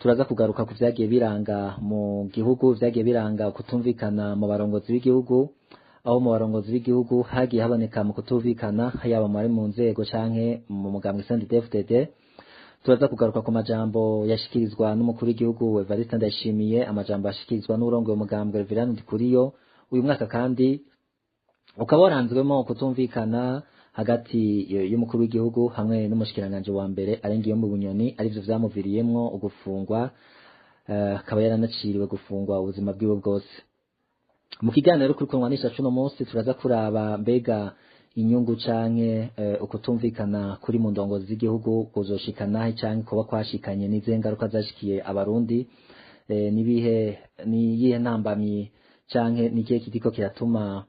Turaza kugaruka ku vyagiye biranga mu gihugu, vyagiye biranga kutumvikana mu barongozi b'igihugu, aho mu barongozi b'igihugu hagiye haboneka mu kutumvikana, yaba mu bari mu nzego canke mu mugambwe CNDD-FDD. Turaza kugaruka ku majambo yashikirizwa n'umukuru w'igihugu Evariste Ndayishimiye, amajambo yashikirizwa n'urongoye umugambwe Reverend Ndikuriyo. Uyu mwaka kandi ukaba waranzwemo kutumvikana hagati y'umukuru w'igihugu hamwe n'umushikiranganje wa mbere Arengiye mu Bunyoni, arivyo vyamuviriyemwo ugufungwa, akaba yaranaciriwe gufungwa ubuzima bwiwe bwose. Mu kiganiro kuri kunwanisha cuno munsi turaza kuraba mbega inyungu canke ukutumvikana kuri mu ndongozi z'igihugu kuzoshikana canke kuba kwashikanye, n'izihe ngaruka zashikiye Abarundi, nibihe niyihe ntambamyi canke nikihe kiriko kiratuma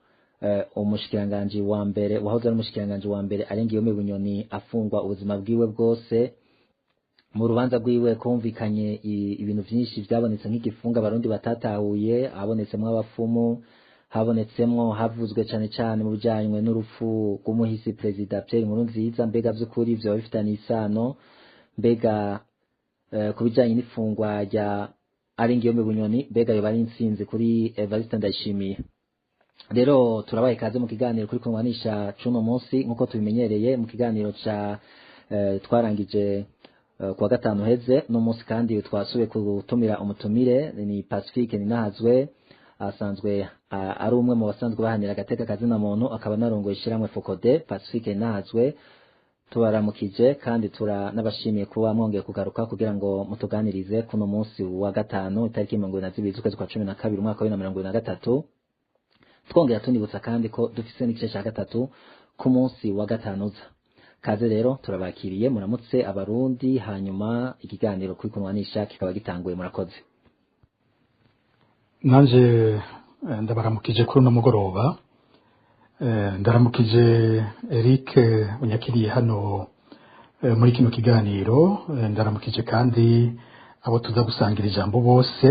umushikiranganje wa mbere, wahoze ari umushikiranganje wa mbere Arengiye Bunyoni, afungwa ubuzima bwiwe bwose. Mu rubanza rwiwe kumvikanye ibintu vyinshi vyabonetse nk'igifunga Abarundi batatahuye, habonetsemwo abafumu, habonetsemwo, havuzwe cane cane mu bijanywe n'urupfu rw'umuhisi Perezida Pierre Nkurunziza. Mbega vy'ukuri vyoba bifitanye isano? Mbega ku bijanye n'ifungwa rya Arengiye Bunyoni, mbega yoba ari intsinzi kuri Evariste Ndayishimiye? Rero turabaye kaze mu kiganiro kuri kunwanisha cuno munsi. Nkuko tubimenyereye mu kiganiro ca twarangije kuwa gatanu heze, no munsi kandi twasubiye gutumira umutumire, ni Pacifique Ninahazwe, asanzwe ari umwe mu basanzwe bahanira agateka kazina muntu, akaba narongoye ishiramwe Fokode. Pacifique Ninahazwe, tubaramukije kandi turanabashimiye kuba mwongeye kugaruka kugira ngo mutuganirize kuno munsi wa gatanu, itariki 22 z'ukwezi kwa 12, umwaka wa 2023. Twongera tunibutsa kandi ko dufise n'igice ca gatatu ku munsi wa gatanu uza. Kaze rero, turabakiriye, muramutse Abarundi, hanyuma ikiganiro kuri kunwanisha kikaba gitanguye. Murakoze. Nanje ndabaramukije kuri uno mugoroba. Ndaramukije Eric unyakiriye hano muri kino kiganiro. Ndaramukije kandi abo tuza gusangira ijambo bose.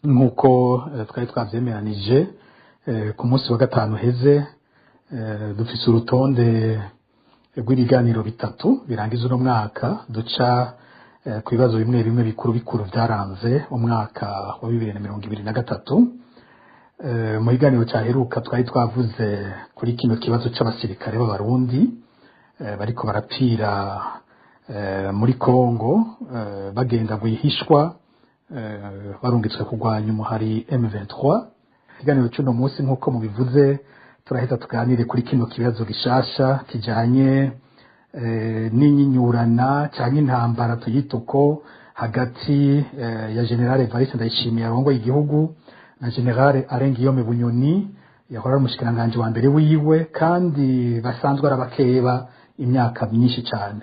Nk'uko twari twavyemeranije ku munsi wa gatanu heze, dufise urutonde rw'ibiganiro bitatu birangiza uno mwaka, duca ku bibazo bimwe bimwe bikuru bikuru byaranze umwaka wa 2023. Mu kiganiro cyaheruka twari twavuze kuri kino kibazo c'abasirikare b'Abarundi bariko barapfira muri Kongo, bagenda guhishwa, barungitswe kurwanya umuhari M23. Ikiganiro cy'uno munsi, nk'uko mubivuze, turaheza tuganire kuri kino kibazo gishasha kijanye n'inyinyurana cyangwa intambara, tuyita uko, hagati ya General Evariste Ndayishimiye arongoye igihugu na General Arengiyome Bunyoni yahora ari umushikiranganji wa mbere wiwe, kandi basanzwe ari abakeba imyaka myinshi cyane.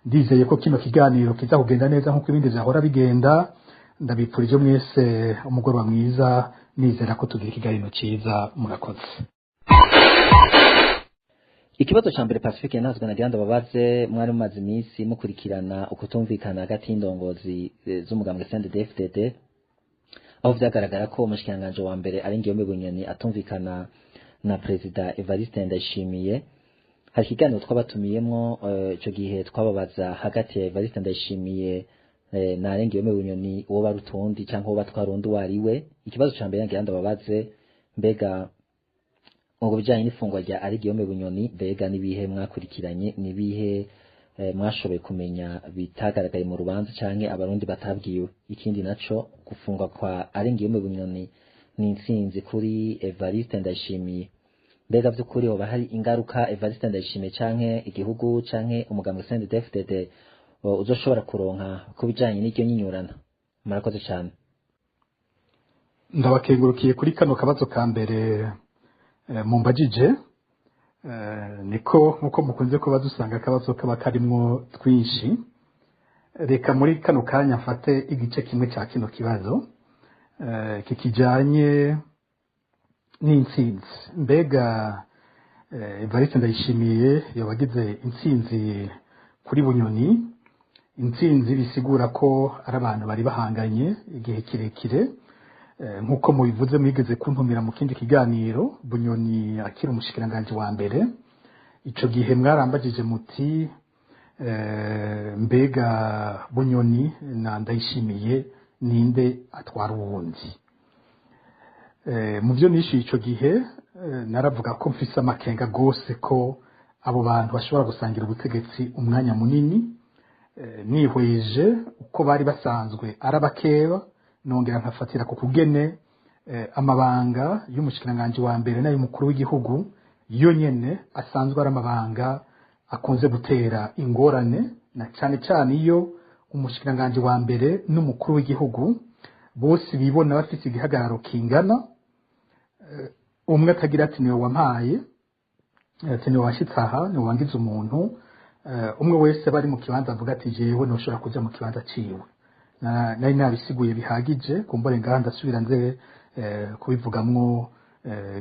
Ndizeye ko kino kiganiro kiza kugenda neza nk'uko ibindi vyahora bigenda. Ndabipfurije mwese umugoroba mwiza, nizera ko tugira ikiganiro cyiza. Murakoze. Ikibazo ca mbere, Pacifique Ntazwe, nagira ndababaze: mwari mumaze iminsi mukurikirana ukutumvikana hagati y'indongozi z'umugambwe CNDD-FDD, aho vyagaragara ko umushikiranganje wa mbere Arengiye Bunyoni atumvikana na Perezida Evariste Ndayishimiye. Hari ikiganiro twabatumiyemwo, ico gihe twababaza hagati ya Evariste Ndayishimiye na Arengiye Bunyoni uwo barutundi canke uwo batwarundi uwo ari we. Ikibazo ca mbere nagira ndababaze: mbega ngo bijanye n'ifungwa rya Arengiye Bunyoni, mbega nibihe mwakurikiranye, nibihe mwashoboye kumenya bitagaragaye mu rubanza canke Abarundi batabwiwe? Ikindi naco, gufungwa kwa Arengiye Bunyoni ni intsinzi kuri Evariste Ndayishimiye? Mbega vy'ukuri hoba hari ingaruka Evariste Ndayishimiye canke igihugu canke umugambwe CNDD-FDD uzoshobora kuronka ku bijanye n'iryo nyinyurana? Murakoze cane. Ndabakengurukiye kuri kano kabazo ka mbere mumbajije. Niko nkuko mukunze kuba dusanga akabazo kaba karimwo twinshi, reka muri kano kanya mfate igice kimwe cya kino kibazo kikijanye n'intsinzi. Mbega Evariste Ndayishimiye yobagize intsinzi kuri Bunyoni? Intsinzi bisigura ko ari abantu bari bahanganye igihe kirekire. Nk'uko mubivuze, mwigeze kuntumira mu kindi kiganiro Bunyoni akiri umushikiranganji wa mbere. Ico gihe mwarambajije muti: Mbega Bunyoni na Ndayishimiye, ninde atwara uwundi? Mu byo nishyuye icyo gihe, naravuga ko mfise amakenga rwose ko abo bantu bashobora gusangira ubutegetsi umwanya munini, nihweje uko bari basanzwe ari abakeba, nongera nkafatira ku kugene amabanga y'umushikiranganji wa mbere n'ay'umukuru w'igihugu yo nyene asanzwe ari amabanga akunze gutera ingorane, na cyane cyane iyo umushikiranganji wa mbere n'umukuru w'igihugu bose bibona bafite igihagararo kingana, umwe atagira ati: "Niwe wampaye," ati: "Niwe washyitse aha, niwe wangize umuntu." Umwe wese bari mu kibanza avuga ati: "Jewe ntushobora kuja mu kibanza ciwe." Nari nabisiguye bihagije, kumbure ngaha ndasubira nze kubivugamwo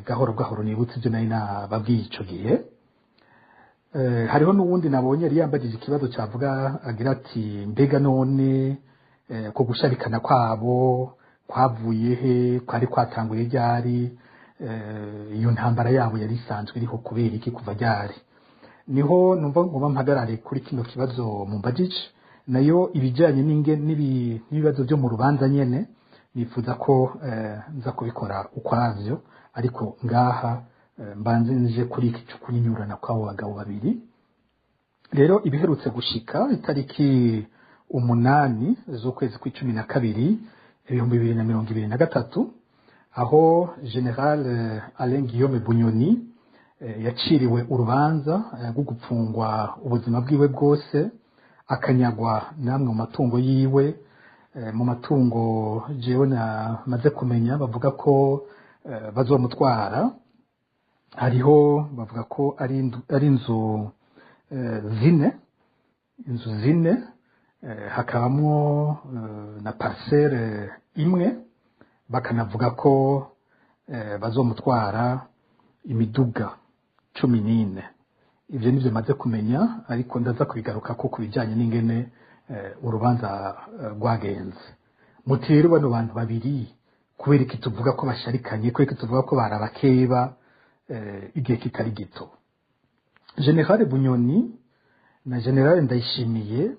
gahoro gahoro, nibutse ibyo nari nababwiye ico gihe. Hariho n'uwundi nabonye yari yambagije ikibazo cyavuga agira ati: "Mbega none ko gusharikana kwabo kwavuye he? Kwari kwatanguye ryari? Iyo ntambara yabo yari isanzwe iriho kubera iki, kuva ryari?" Niho numva ngomba mpagarare kuri kino kibazo mumbajije. Nayo ibijyanye n'ibibazo byo mu rubanza nyene, nifuza ko nza kubikora ukwavyo, ariko ngaha mbanze nje kuri iki cyo kunyinyurana kw'abo bagabo babiri. Rero ibiherutse gushika itariki 8 z'ukwezi kw'12 2023, aho General Alain Guillaume Bunyoni yaciriwe urubanza rwo gupfungwa ubuzima bwiwe bwose, akanyagwa namwe mu matungo yiwe. Mu matungo jewe namaze kumenya bavuga ko bazomutwara, hariho bavuga ko ari inzu zine, inzu zine, hakabamwo na parcelle imwe, bakanavuga ko bazomutwara imiduga 14. Ibyo nibyo maze kumenya, ariko ndaza kubigaruka ko ku bijyanye n'ingene urubanza rwagenze. Muti rero bano bantu babiri, kubera iki tuvuga ko basharikanye? Kubera iki tuvuga ko barabakeba igihe kitari gito? General Bunyoni na General Ndayishimiye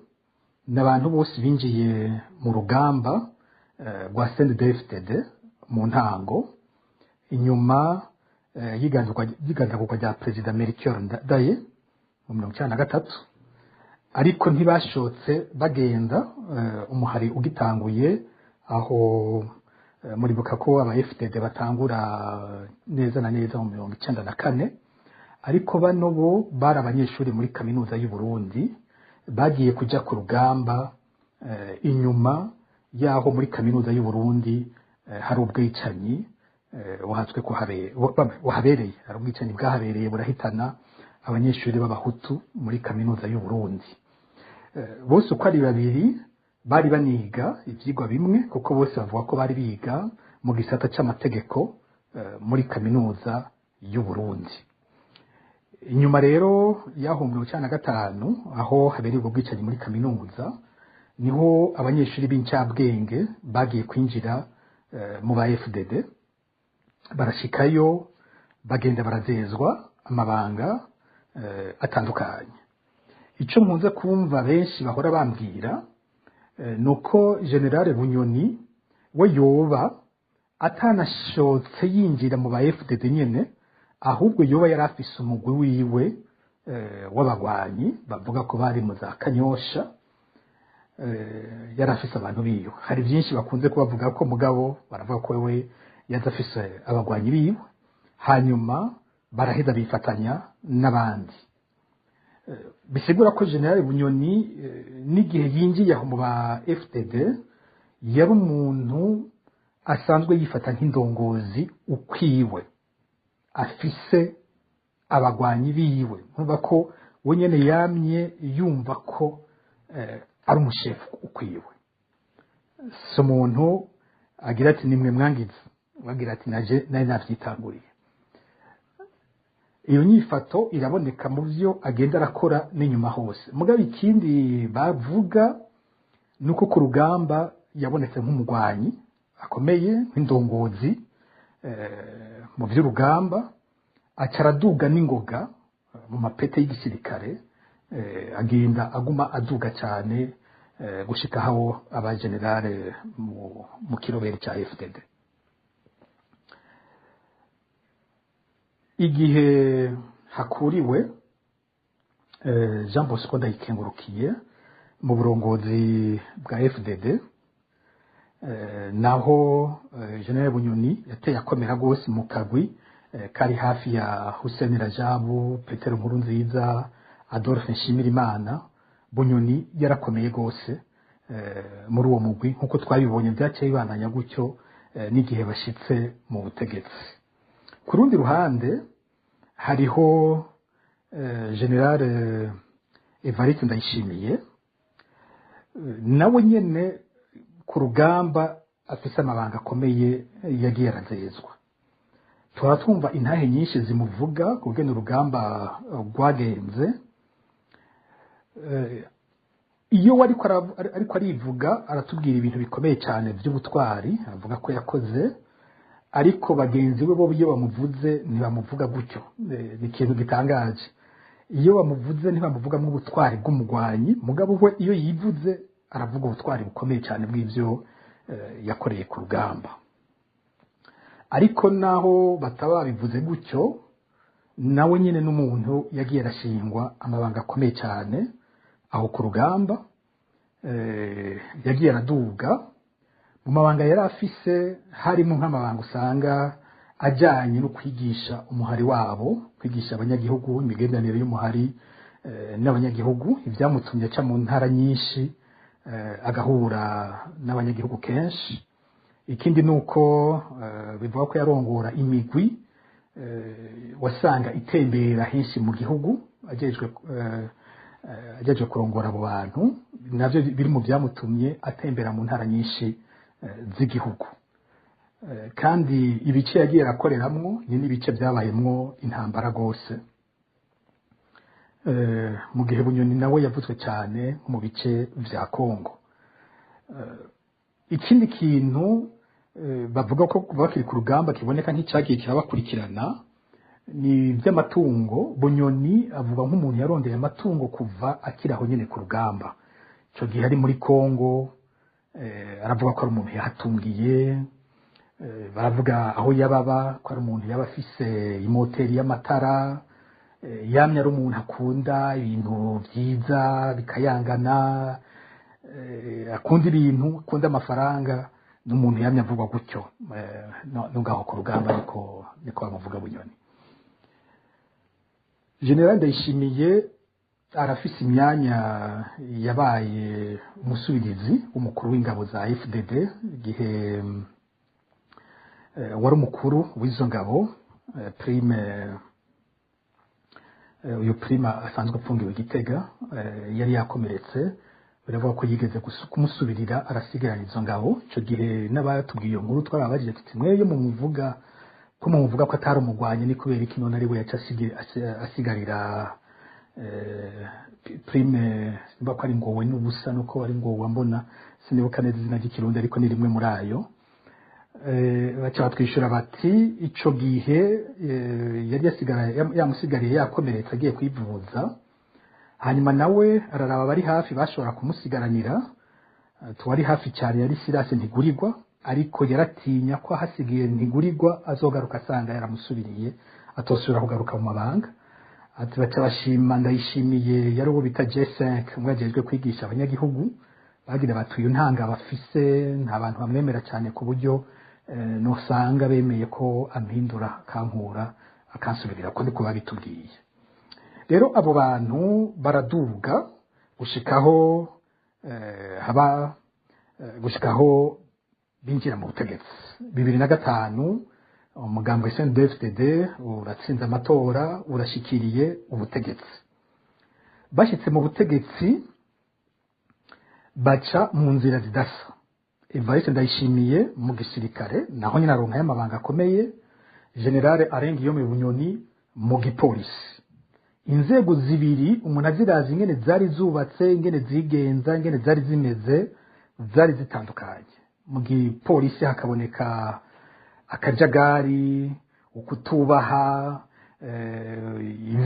ni abantu bose binjiye mu rugamba rwa CNDD-FDD mu ntango, inyuma y'igandagurwa rya Perezida Melchior Ndadaye mu 93, ariko ntibashotse bagenda umuhari ugitanguye. Aho muribuka ko aba FDD batangura neza na neza mu 94, ariko bano bo bari abanyeshuri muri Kaminuza y'u Burundi, bagiye kujya ku rugamba inyuma yaho muri Kaminuza y'u Burundi hari ubwicanyi buhatswe buhabereye, hari ubwicanyi bwahabereye burahitana abanyeshuri b'abahutu muri Kaminuza y'u Burundi. Bose uko ari babiri bari baniga ibyigwa bimwe, kuko bose bavuga ko bari biga mu gisata cy'amategeko muri Kaminuza y'u Burundi. Inyuma rero y'aho 95, aho habereye ubwo bwicanyi muri kaminuza, niho abanyeshuri b'incabwenge bagiye kwinjira mu ba FDD, barashikayo, bagenda barazezwa amabanga atandukanye. Icyo nkunze kumva benshi bahora bambwira ni uko General Bunyoni we yoba atanashotse yinjira mu ba FDD nyene, ahubwo yoba yari afise umugwi wiwe w'abagwanyi bavuga ko bari mu za Kanyosha, yari afise abantu biwe. Hari byinshi bakunze kubavuga ko, mugabo baravuga ko we yaza afise abagwanyi biwe, hanyuma baraheza bifatanya n'abandi. Bisigura ko General Bunyoni n'igihe yinjiye aho mu ba FDD yari umuntu asanzwe yifata nk'indongozi ukwiwe, afise abagwanyi biwe. Nkuba ko we nyene yamye yumva ko ari umushefu ukwiwe, si umuntu agira ati: "Nimwe mwangiza," bagira ati: "Naje nari navyitanguriye." Iyo nyifato iraboneka mu byo agenda arakora n'inyuma hose. Mugabo ikindi bavuga ni uko ku rugamba yabonetse nk'umugwanyi akomeye, nk'indongozi mu by'urugamba, aca araduga n'ingoga mu mapete y'igisirikare. Agenda aguma aduga cyane gushika aho aba generale mu kirobere cya FDD. Igihe hakuriwe Jean Bosco Ndayikengurukiye mu burongozi bwa FDD, naho General Bunyoni yateye akomera rwose mu kagwi kari hafi ya Hussein Rajabu, Petero Nkurunziza, Adolphe Nshimirimana. Bunyoni yarakomeye rwose muri uwo mugwi, nkuko twabibonye byaciye bibandanya gutyo n'igihe bashitse mu butegetsi. Ku rundi ruhande hariho General Evariste Ndayishimiye, nawe nyene ku rugamba afise amabanga akomeye yagiye arazezwa. Tuhora twumva intahe nyinshi zimuvuga kugena urugamba rwagenze. Iyo ariko arivuga aratubwira ibintu bikomeye cyane by'ubutwari avuga ko yakoze, ariko bagenzi be bo iyo bamuvuze ntibamuvuga gutyo. Ni ikintu gitangaje, iyo bamuvuze ntibamuvugamo ubutwari bw'umugwanyi, mugabo we iyo yivuze aravuga ubutwari bukomeye cyane bw'ibyo yakoreye ku rugamba. Ariko naho bataba babivuze gutyo, nawe nyine n'umuntu yagiye arashingwa amabanga akomeye cyane aho ku rugamba. Yagiye araduga mu mabanga yari afise, harimo nk'amabanga usanga ajyanye no kwigisha umuhari wabo, kwigisha abanyagihugu imigenderanire y'umuhari n'abanyagihugu, ibyamutumye aca mu ntara nyinshi agahura n'abanyagihugu kenshi. Ikindi ni uko bivuga ko yarongora imigwi wasanga itembera henshi mu gihugu, ajejwe kurongora abo bantu, navyo biri mu byamutumye atembera mu ntara nyinshi z'igihugu. Kandi ibice yagiye arakoreramwo ni n'ibice byabayemwo intambara rwose, mu gihe Bunyoni nawe yavuzwe cyane nko mu bice vya Kongo. Ikindi kintu bavuga ko kuva bakiri ku rugamba kiboneka nk'icyagiye kirabakurikirana ni iby'amatungo. Bunyoni avuga nk'umuntu yarondeye amatungo kuva akiri aho nyine ku rugamba. Icyo gihe ari muri Kongo, aravuga ko ari umuntu yahatungiye. Baravuga aho yababa ko ari umuntu yaba afise imoteri y'amatara, yamye ari umuntu akunda ibintu byiza bikayangana, akunda ibintu, akunda amafaranga, n'umuntu yamye avugwa gutyo no ngaho ku rugamba, niko bamuvuga Bunyoni. General Ndayishimiye arafise imyanya, yabaye umusubirizi w'umukuru w'ingabo za FDD igihe wari umukuru w'izo ngabo Prime, uyu Prime asanzwe apfungiwe Gitega, yari yakomeretse, biravuga ko yigeze kumusubirira arasigarana izo ngabo. Icyo gihe n'abatubwiye iyo nkuru twarababajije tuti mwe iyo mumuvuga ko mumuvuga ko atari umugwanyi, ni kubera iki none ari we yaca asigarira Prime? Simba ko ari ngowe n'ubusa nuko ari ngowe mbona, sinibuka neza izina ry'ikirundi, ariko ni rimwe muri ayo. Baca batwishyura bati ico gihe yari yamusigariye yakomeretse agiye kwivuza, hanyuma nawe araraba abari hafi bashobora kumusigaranira. Tuwari hafi cyane yari Silas Ntigurirwa, ariko yaratinya ko ahasigiye Ntigurirwa azogaruka asanga yaramusubiriye, atosubira kugaruka mu mabanga. Ati baca bashima Ndayishimiye yari uwo bita J5, umwe ajejwe kwigisha abanyagihugu, bagira bati uyu ntanga bafise, nta bantu bamwemera cyane ku buryo nosanga bemeye ko ampindura akankura akansubirira, ko niko babitubwiye. Rero abo bantu baraduga gushikaho haba gushikaho binjira mu butegetsi. 2005 umugambi wa CNDD-FDD uratsinze amatora, urashikiriye ubutegetsi. Bashyitse mu butegetsi baca mu nzira zidasa. Evariste Ndayishimiye mu gisirikare naho nyine aronka y'amabanga akomeye, General Alain Guillaume Bunyoni mu gipolisi. Inzego zibiri umuntu azirazi ingene zari zubatse, ingene zigenza, ingene zari zimeze, zari zitandukanye. Mu gipolisi hakaboneka akajagari, ukutubaha,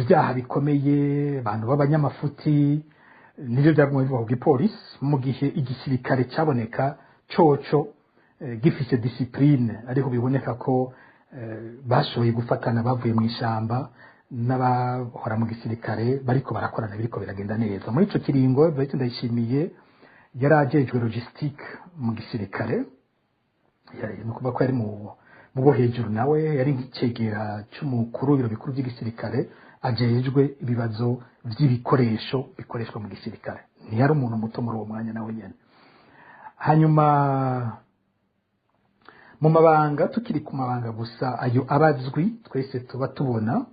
byaha bikomeye, abantu b'abanyamafuti, nivyo byagumye bivuga ku gipolisi, mu gihe igisirikare cyaboneka coco gifise discipline, ariho biboneka ko bashoboye gufatana bavuye mu ishamba n'abahora mu gisirikare bariko barakorana, biriko biragenda neza. Muri ico kiringo Evariste Ndayishimiye yari ajejwe logistique mu gisirikare, ni ukuvuga ko yari mu bo hejuru, nawe yari nk'icegera c'umukuru w'ibiro bikuru by'igisirikare ajejwe ibibazo vy'ibikoresho bikoreshwa mu gisirikare. Ntiyari umuntu muto muri uwo mwanya nawe nyene. Hanyuma mu mabanga, tukiri ku mabanga gusa ayo abazwi twese tuba tubona,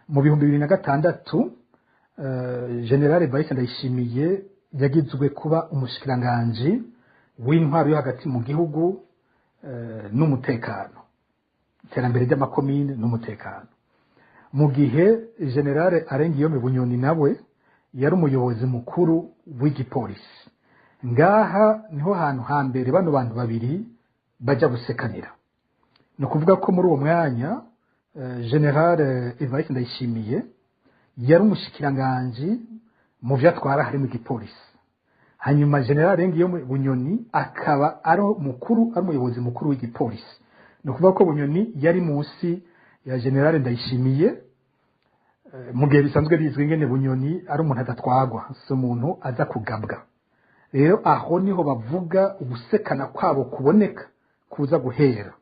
mu 2006 General Evariste Ndayishimiye yagizwe kuba umushikiranganji w'intwaro yo hagati mu gihugu n'umutekano, iterambere ry'amakomine n'umutekano, mu gihe General Alain Guillaume Bunyoni nawe yari umuyobozi mukuru w'igipolisi. Ngaha niho hantu hambere bano bantu babiri bajya gusekanira. Ni ukuvuga ko muri uwo mwanya General Evariste Ndayishimiye yari umushikiranganji mu vyo atwara harimo igipolisi, hanyuma General Alain Guillaume Bunyoni akaba ari mukuru, ari umuyobozi mukuru w'igipolisi. Ni ukuvuga ko Bunyoni yari munsi ya General Ndayishimiye, mu gihe bisanzwe bizwi ingene Bunyoni ari umuntu adatwagwa, si umuntu aza kugabwa. Rero aho niho bavuga ugusekana kwabo kuboneka kuza guhera,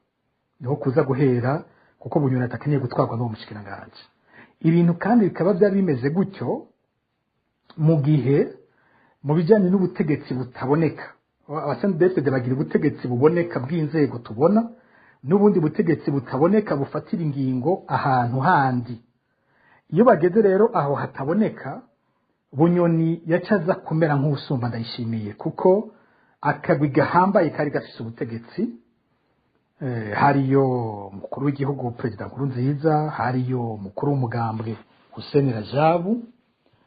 niho kuza guhera, kuko Bunyoni atakeneye gutwarwa n'uwo mushikiranganji. Ibintu kandi bikaba byari bimeze gutyo mu gihe mu bijyanye n'ubutegetsi butaboneka, abasenedefide bagira ubutegetsi buboneka bw'inzego tubona, n'ubundi butegetsi butaboneka bufatira ingingo ahantu handi. Iyo bageze rero aho hataboneka, Bunyoni yacaza kumera nk'usumba Ndayishimiye, kuko akagwi gahambaye kari gafise ubutegetsi. Hariyo umukuru w'igihugu Perezida Nkurunziza, hariyo umukuru w'umugambwe Hussein Rajabu,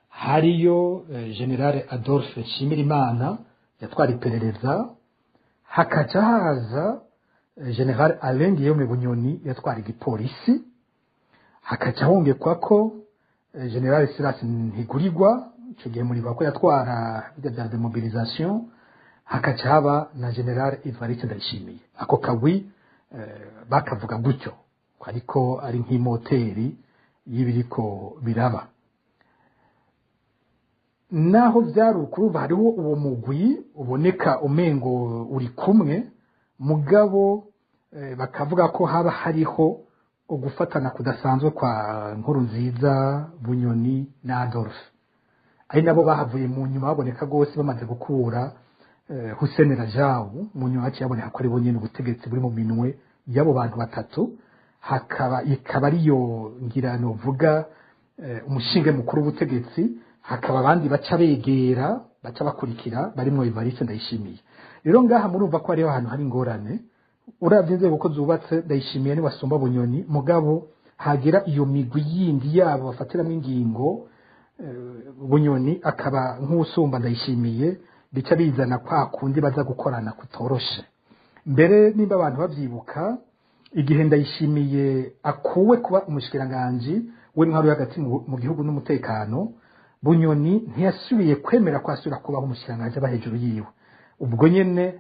hariyo General Adolphe Nshimirimana yatwara iperereza, hakaca haza General Alain Guillaume Bunyoni yatwara igipolisi, hakaca hongekwa ko General Silas Ntigurirwa, ico gihe muri ko yatwara bijya bya demobilisation, hakaca haba na General Evariste Ndayishimiye. Ako kagwi bakavuga gutyo ariko ari nk'imoteri y'ibiriko biraba. Naho byari ukuruva hariho uwo mugwi uboneka umengo uri kumwe, mugabo bakavuga ko haba hariho ugufatana kudasanzwe kwa Nkurunziza, Bunyoni na Adolphe, ari nabo bahavuye mu nyuma baboneka rwose bamaze gukura Hussein Rajabu. Mu nyuma haciye haboneka ko ari bo nyene ubutegetsi buri mu minwe y'abo bantu batatu, hakaba ikaba ariyo ngira novuga umushinge mukuru w'ubutegetsi, hakaba abandi baca begera baca bakurikira barimwo Evariste Ndayishimiye. Rero ngaha murumva ko hariho ahantu hari ingorane. Uravye inzego ko zubatse, Ndayishimiye ni wasumba Bunyoni, mugabo hagira iyo migwi yindi yabo bafatiramwo ingingo, Bunyoni akaba nk'usumba Ndayishimiye, bica bizana kwa kundi baza gukorana kutoroshe. Mbere nimba abantu bavyibuka, igihe Ndayishimiye akuwe kuba umushikiranganji w'intwaro hagati mu gihugu n'umutekano, Bunyoni ntiyasubiye kwemera ko asubira kubaho umushikiranganji aba hejuru yiwe. Ubwo nyene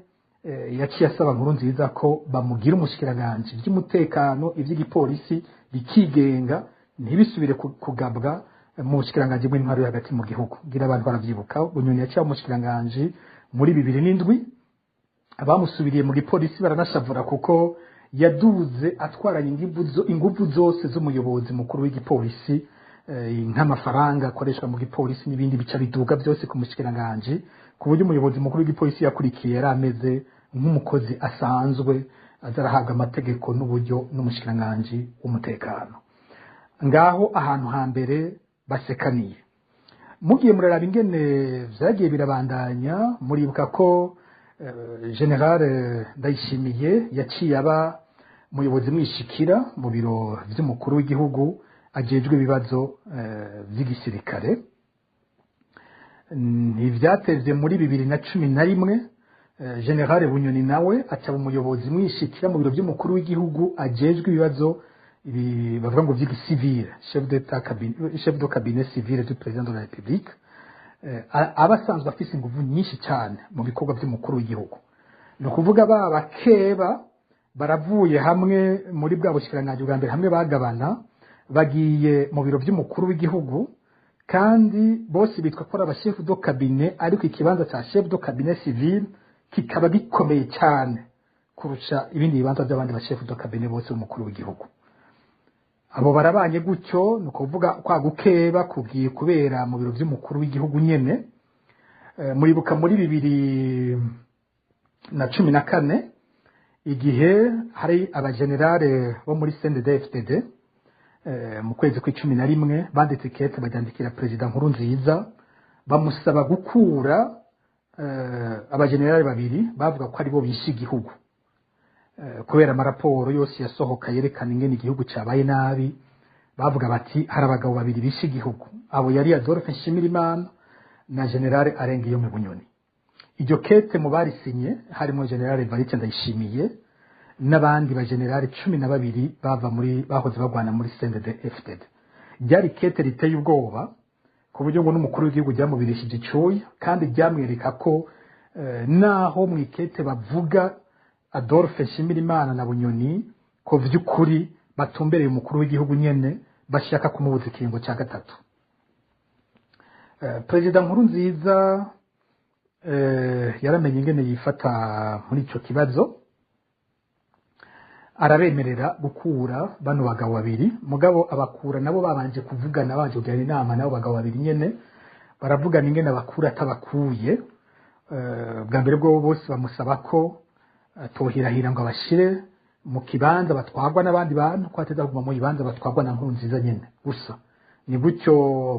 yaciye asaba Nkurunziza ko bamugira umushikiranganji by'umutekano, ivy'igipolisi bikigenga, ntibisubire kugabwa mu bushikiranganji bw'intwaro yo hagati mu gihugu. Ngira abantu baravyibuka, Bunyoni yaciye aba umushikiranganji muri 2007. Abamusubiriye mu gipolisi baranashavura kuko yaduze atwaranye inguvu zose z'umuyobozi mukuru w'igipolisi, nk'amafaranga akoreshwa mu gipolisi n'ibindi bica biduga byose ku mushikiranganji, ku buryo umuyobozi mukuru w'igipolisi yakurikiye yari ameze nk'umukozi asanzwe azarahabwa amategeko n'uburyo n'umushikiranganji w'umutekano. Ngaho ahantu hambere basekaniye. Mugiye muraraba ingene vyagiye birabandanya, muribuka ko General Ndayishimiye yaciye aba umuyobozi mwishikira mu biro vy'umukuru w'igihugu ajejwe ibibazo vy'igisirikare. Ntivyatevye muri 2011 General Bunyoni nawe acaba umuyobozi mwishikira mu biro vy'umukuru w'igihugu ajejwe ibibazo Ibi bavuga ngo vy'igisivile, chef d'état cabinet, chef de cabinet civil du président de la République, aba asanzwe afise inguvu nyinshi cyane mu bikorwa by'umukuru w'igihugu. Ni ukuvuga ba bakeba baravuye hamwe muri bwa bushikiranganji bwa mbere hamwe bagabana, bagiye mu biro by'umukuru w'igihugu, kandi bose bitwa ko ari abashefu de cabinet, ariko ikibanza cya chef de cabinet civil kikaba gikomeye cyane kurusha ibindi bibanza by'abandi bashefu de cabinet bose b'umukuru w'igihugu. Abo barabanye gutyo, ni ukuvuga kwa gukeba kugiye kubera mu biro by'umukuru w'igihugu nyene. Muribuka muri 2014, igihe hari abagenerale bo muri CNDD-FDD, mu kwezi kw'11 banditse ikete baryandikira Perezida Nkurunziza, bamusaba gukura abagenerale babiri bavuga ko aribo bishe igihugu, kubera amaraporo yose yasohoka yerekana ingene igihugu cyabaye nabi. Bavuga bati hari abagabo babiri bishe igihugu, abo yari Adolphe Nshimirimana na Generale Arengiyome Bunyoni. Iryo kete mu barisinye harimo Generale Evariste Ndayishimiye n'abandi bagenerale 12 bava muri bahoze bagwana muri CNDD FDD. Ryari kete riteye ubwoba, ku buryo ngo n'umukuru w'igihugu ryamubirishije icyuya, kandi ryamwereka ko naho mu ikete bavuga Adolphe Nshimirimana na Bunyoni, ko vy'ukuri batumbereye umukuru w'igihugu nyene, bashaka kumubuza ikiringo cya gatatu. Perezida Nkurunziza yaramenye ingene yifata muri ico kibazo, arabemerera gukura bano bagabo babiri. Mugabo abakura nabo babanje kuvugana, babanje kugirana inama nabo bagabo babiri nyene, baravugana ingene abakura atabakuye. Bwa mbere bwo bose bamusaba ko atohirahira ngo abashire mu kibanza batwagwa n'abandi bantu, ko ateza kuguma mu bibanza batwagwa na Nkurunziza nyene gusa. Ni gutyo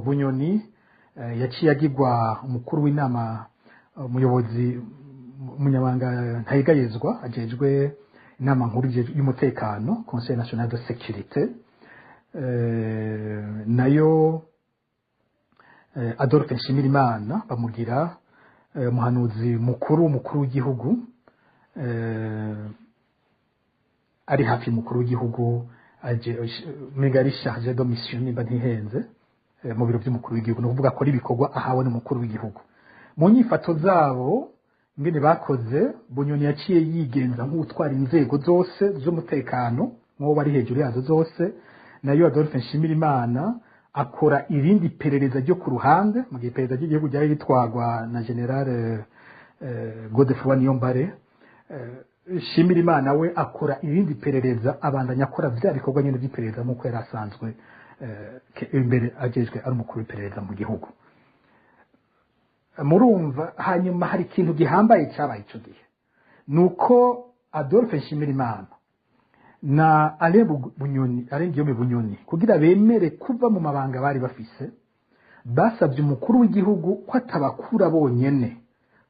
Bunyoni yaciye agirwa umukuru w'inama, umuyobozi, umunyabanga ntayegayezwa ajejwe inama nkuru y'umutekano, Conseil national de sécurité. Nayo Adolphe Nshimirimana bamugira umuhanuzi mukuru w'umukuru w'igihugu, ari hafi mukuru w'igihugu, mega ari chargé de mission nimba ntihenze, mu biro by'umukuru w'igihugu. Ni ukuvuga akora ibikorwa ahawe n'umukuru w'igihugu. Mu nyifato zabo ingene bakoze, Bunyoni yaciye yigenza nk'utwara inzego zose z'umutekano, nk'uwo bari hejuru yazo zose. Nayo Adolphe Nshimirimana akora irindi perereza ryo ku ruhande, mu gihe iperereza ry'igihugu ryari ritwagwa na General Godefroid Niyombare. Nshimirimana we akora irindi perereza, abandanya akora bya bikorwa nyine by'iperereza nk'uko yari asanzwe imbere agejwe ari umukuru w'iperereza mu gihugu. Murumva hanyuma hari ikintu gihambaye cyabaye icyo gihe, nuko Adolphe Nshimirimana na Alain Bunyoni, Alain Guillaume Bunyoni, kugira bemere kuva mu mabanga bari bafise, basabye umukuru w'igihugu ko atabakura bonyene,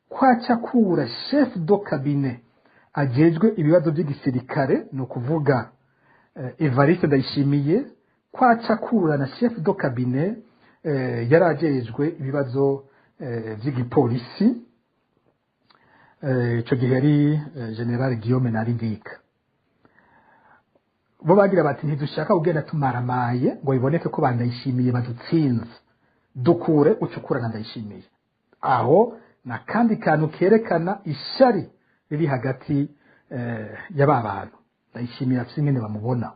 ko aca akura chef de cabinet ajejwe ibibazo by'igisirikare, ni ukuvuga Evariste Ndayishimiye, ko aca akura na chef de cabinet yari ajejwe ibibazo vy'igipolisi, ico gihe yari General Guillaume Narindika. Bo bagira bati ntidushaka kugenda tumaramaye ngo biboneke ko bandayishimiye badutsinze, dukure ucukura na Ndayishimiye. Aho na kandi kantu kerekana ishari riri hagati ya ba bantu Ndayishimiye afise ingene bamubona.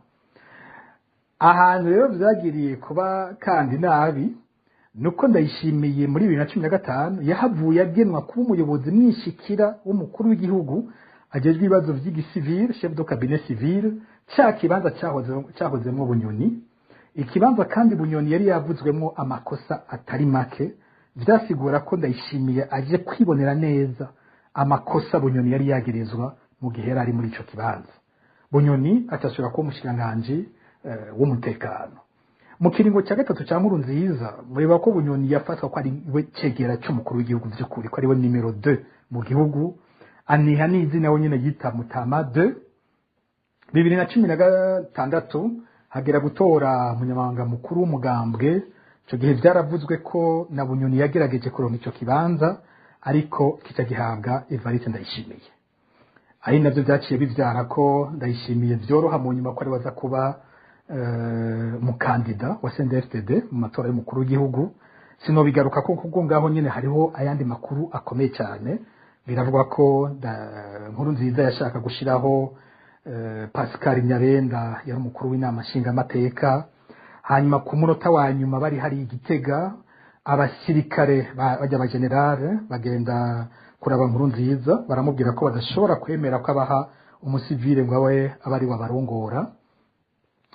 Ahantu rero vyagiriye kuba kandi nabi, nuko Ndayishimiye muri 2015 yahavuye agenwa kuba umuyobozi mwishikira w'umukuru w'igihugu ajejwe ibibazo vy'igisivile, chef de cabinet civil, ca kibanza cahozemwo Bunyoni. Ikibanza kandi Bunyoni yari yavuzwemwo amakosa atari make, vyasigura ko Ndayishimiye aje kwibonera neza amakosa Bunyoni yari yagirizwa mu gihe yari ari muri ico kibanza. Bunyoni atasubira kuba umushikiranganji w'umutekano. Mu kiringo cya gatatu cya Nkurunziza, mureba ko Bunyoni yafatwa ko ari we cegera cy'umukuru w'igihugu by'ukuri, ko ari we nimero 2 mu gihugu, aniha n'izina we nyine yita Mutama 2. 2016 hagera gutora umunyamabanga mukuru w'umugambwe. Ico gihe vyaravuzwe ko na Bunyoni yagerageje kuronka ico kibanza, ariko kicagihabwa Evariste Ndayishimiye, ari navyo vyaciye bivyara ko Ndayishimiye vyoroha mu nyuma ko ari waza kuba Umukandida wa CNDD-FDD mu matora y'umukuru w'igihugu, sinobigaruka ko kuko ngaho nyine hariho ayandi makuru akomeye cyane. Biravugwa ko Nkurunziza yashaka gushiraho Pascal Nyabenda, yari umukuru w'inama nshingamateka. Hanyuma ku munota wa nyuma bari hari igitega, abasirikare bajya abagenerale bagenda kuraba Nkurunziza, baramubwira ko badashobora kwemera ko abaha umusivile ngo abe abe ari we abarongora.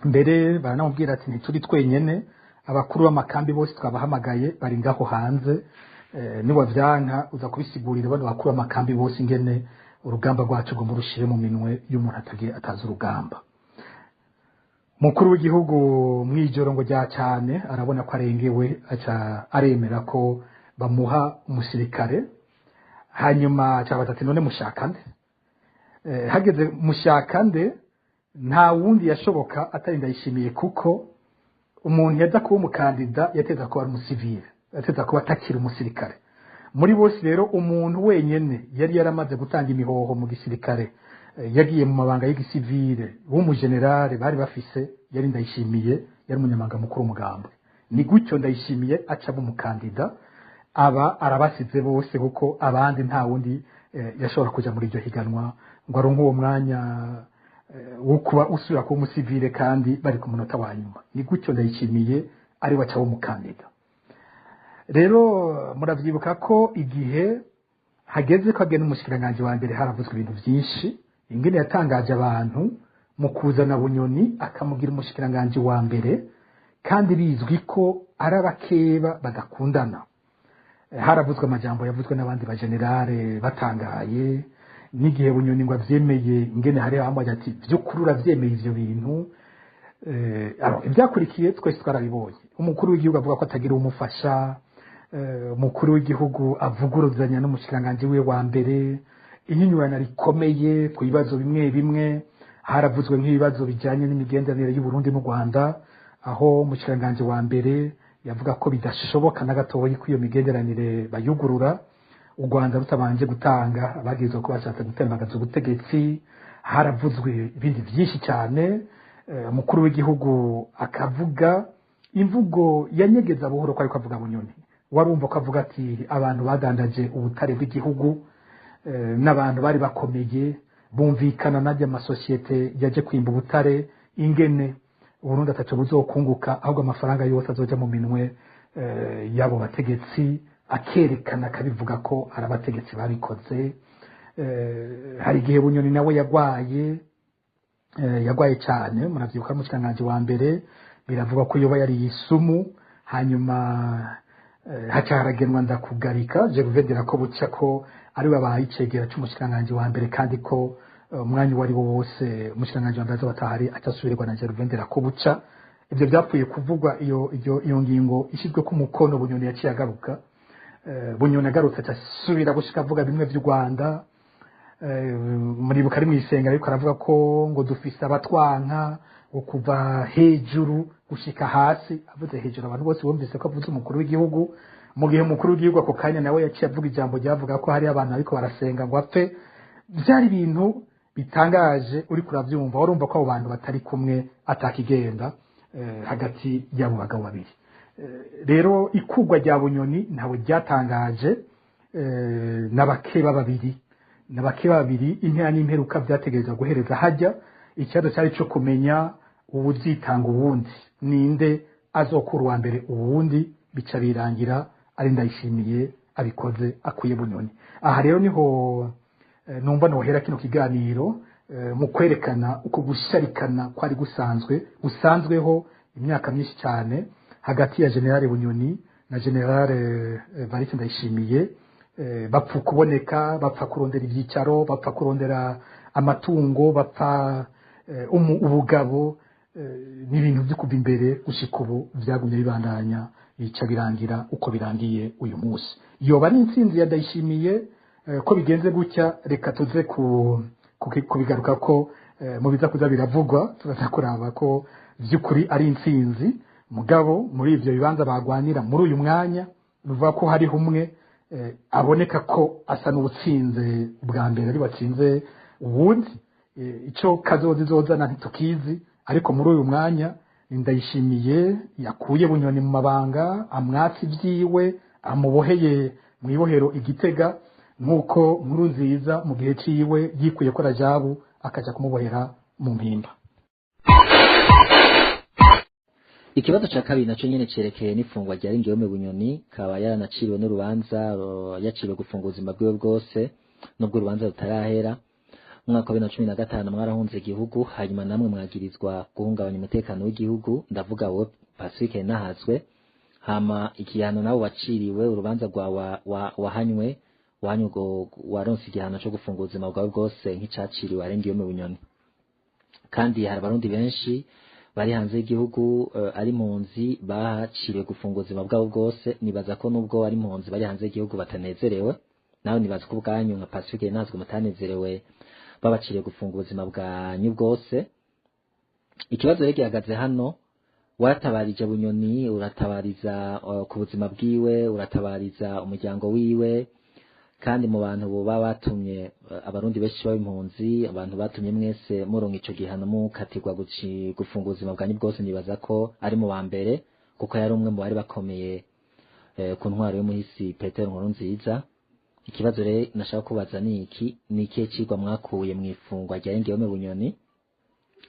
Mbere baranamubwira ati: "Ntituri twenyene, abakuru b'amakambi bose twabahamagaye, bari ngaho hanze. Niwavyanka uza kubisigurira bano bakuru b'amakambi bose ingene urugamba rwacu ngo murushire mu minwe y'umuntu atagiye atazi urugamba." Mukuru w'igihugu mwijoro ngo rya cyane arabona ko arengewe, aca aremera ko bamuha umusirikare. Hanyuma acabaza ati: "None mushaka nde?" Hageze mushaka nde, nta wundi yashoboka atari Ndayishimiye, kuko umuntu yaza kuba umukandida yateza kuba ari umusivile, yateza kuba atakiri umusirikare. Muri bose rero, umuntu wenyene yari yaramaze gutanga imihoho mu gisirikare, yagiye mu mabanga y'igisivile, w'umugenerale bari bafise, yari Ndayishimiye, yari umunyamabanga mukuru w'umugambwe. Ni gutyo Ndayishimiye aca aba umukandida, aba arabasize bose, kuko abandi nta wundi yashobora kuja muri iryo higanwa ngo aronke uwo mwanya wo kuba usubira kuba umusivile kandi bari ku munota wa nyuma. Ni gutyo Ndayishimiye ari we aca aba umukandida. Rero muravyibuka ko igihe hageze ko agena umushikiranganji wa mbere, haravuzwe ibintu vyinshi, ingene yatangaje abantu mu kuzana Bunyoni akamugira umushikiranganji wa mbere, kandi bizwi ko ari abakeba badakundana. Haravuzwe amajambo yavuzwe n'abandi bagenerale batangaye, n'igihe Bunyoni ngo avyemeye, ingene hari bambaye ati: "Vy'ukuri uravyemeye ivyo bintu?" Alors, ibyakurikiye twese twarabibonye. Umukuru w'igihugu avuga ko atagira umufasha, umukuru w'igihugu avuguruzanya n'umushikiranganji we wa mbere, inyinyurana rikomeye ku bibazo bimwe bimwe. Haravuzwe nk'ibibazo bijyanye n'imigenderanire y'u Burundi n'u Rwanda, aho umushikiranganji wa mbere yavuga ko bidashoboka na gatoyi ko iyo migenderanire bayugurura u Rwanda rutabanje gutanga abagirizwa ko bashatse gutembagaza ubutegetsi. Haravuzwe ibindi byinshi cyane. Umukuru w'igihugu akavuga imvugo yanyegeza buhoro ko ariko avuga Bunyoni. Warumva ko avuga ati: "Abantu badandaje ubutare bw'igihugu n'abantu bari bakomeye bumvikana najya amasosiyete yaje kwimba ubutare ingene Uburundi ataco buzokunguka, ahubwo amafaranga yose azoja mu minwe y'abo bategetsi." Akerekana akabivuga ko ari abategetsi babikoze. Hari igihe Bunyoni nawe yagwaye, yagwaye cyane, muravyibuka, umushikiranganji wa mbere. Biravugwa ko yoba yari isumu. Hanyuma haca haragenwa Ndakugarika Gervais ko buca ko ari we abaye icegera c'umushikiranganji wa mbere, kandi ko umwanya uwo ari wo wose umushikiranganji wa mbere azoba atahari aca asubirwa na Gervais Ndirakobuca. Ivyo byapfuye kuvugwa, iyo ngingo ishyizwe ku mukono, Bunyoni yaciye agaruka. Bunyoni agarutse aca asubira gushika avuga bimwe vy'u Rwanda. Muribuka ari mw'isenga ariko aravuga ko ngo dufise abatwanka, ngo kuva hejuru gushika hasi. Avuze hejuru, abantu bose bumvise ko avuze umukuru w'igihugu, mu gihe umukuru w'igihugu ako kanya nawe yaciye avuga ijambo ryavuga ko hari abantu ariko barasenga ngo apfe. Byari ibintu bitangaje, uri kurabyumva warumva ko abo bantu batari kumwe, atakigenda hagati y'abo bagabo babiri. Rero ikugwa rya Bunyoni ntawe ryatangaje, n'abakeba babiri, n'abakeba babiri. Impera n'imperuka byategerezwa guhereza hajya. Ikibazo cyari cyo kumenya uwuzitanga uwundi, ninde azokura uwa mbere uwundi. Bica birangira ari Ndayishimiye abikoze, akuye Bunyoni. Aha rero niho numva nohera kino kiganiro mu kwerekana uko gusharikana kwari gusanzwe, gusanzweho imyaka myinshi cyane, hagati ya Generale Bunyoni na Generale Evariste Ndayishimiye. Bapfa kuboneka, bapfa kurondera ibyicaro, bapfa kurondera amatungo, bapfa ubugabo n'ibintu byo kuva imbere gushika ubu byagumye bibandanya, bica birangira uko birangiye uyu munsi. Yoba ari intsinzi ya Ndayishimiye ko bigenze gutya? Reka tuze kubigaruka ko mu biza kuza biravugwa, turaza kuraba ko by'ukuri ari intsinzi. Mugabo muri ibyo bibanza bagwanira muri uyu mwanya, bivuga ko hariho umwe aboneka ko asa n'uwutsinze bwa mbere, ari watsinze uwundi. Icyo kazoza izozana ntitukizi, ariko muri uyu mwanya Ndayishimiye yakuye Bunyoni mu mabanga, amwatsi ibyiwe, amuboheye mu ibohero igitega, nk'uko Nkuru Nziza mu gihe ciwe yikuye ko Rajabu akaja kumubohera mu Mpimba. Ikibazo ca kabiri naco nyene cerekeye n'ifungwa rya Ngiyome Bunyoni, kaba yaranaciriwe n'urubanza, yaciriwe gufunga ubuzima bwiwe bwose nubwo urubanza rutarahera. Mu mwaka wa 2015 mwarahunze igihugu, hanyuma namwe mwagirizwa guhungabanya umutekano w'igihugu, ndavuga wowe Pacifique Nahazwe. Hama igihano nawe waciriwe, urubanza rwa wahanywe wahanywe waronse igihano co gufunga ubuzima bwawe bwose nk'icaciriwe Arengiyome Bunyoni. Kandi hari abarundi benshi bari hanze y'igihugu, ari impunzi, baciriwe gufunga ubuzima bwabo bwose. Nibaza ko nubwo ari impunzi bari hanze y'igihugu batanezerewe, nawe nibaza ko ubwanyu nka Pacifique Nahazwe mutanezerewe babaciriye gufunga ubuzima bwanyu bwose. Ikibazo rero gihagaze hano, waratabarije Bunyoni, uratabariza ku buzima bwiwe, uratabariza umuryango wiwe, kandi mu bantu boba batumye abarundi benshi baba impunzi, abantu batumye mwese muronka ico gihano mukatirwa gufunga ubuzima bwanyu bwose, nibaza ko ari mu ba mbere, kuko yari umwe mu bari bakomeye ku ntwaro y'umuhisi Petero Nkurunziza. Ikibazo rero nashaka kubaza ni iki: ni ikihe cigwa mwakuye mu ifungwa rya Ngiyome Bunyoni,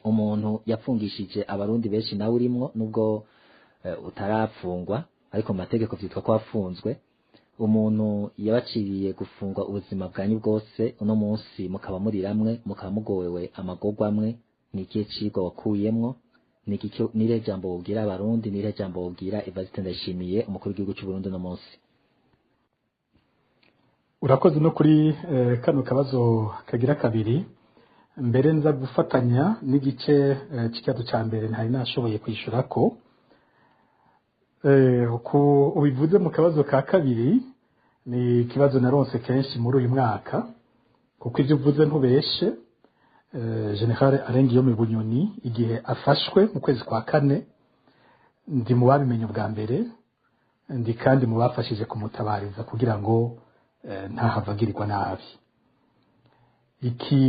umuntu yapfungishije abarundi benshi nawe urimwo, nubwo utarafungwa ariko mu mategeko vyitwa ko wafunzwe, umuntu yabaciriye gufungwa ubuzima bwanyu bwose, uno munsi mukaba muri ramwe, mukaba mugowewe amagorwa amwe, ni ikihe cigwa wakuyemwo? Ni irihe jambo wobwira abarundi? Ni irihe jambo wobwira Evariste Ndayishimiye, umukuru w'igihugu c'u Burundi uno munsi? Urakoze no kuri kano kabazo kagira kabiri, mbere nza gufatanya n'igice c'ikibazo ca mbere ntari nashoboye kwishurako. Ku ubivuze mu kabazo ka kabiri, ni ikibazo naronse kenshi muri uyu mwaka, kuko ivyo uvuze ntubeshe. General Arengiyome Bunyoni igihe afashwe mu kwezi kwa kane, ndi mu babimenye ubwa mbere, ndi kandi mu bafashije kumutabariza kugira ngo ntahavagirirwa nabi. Iki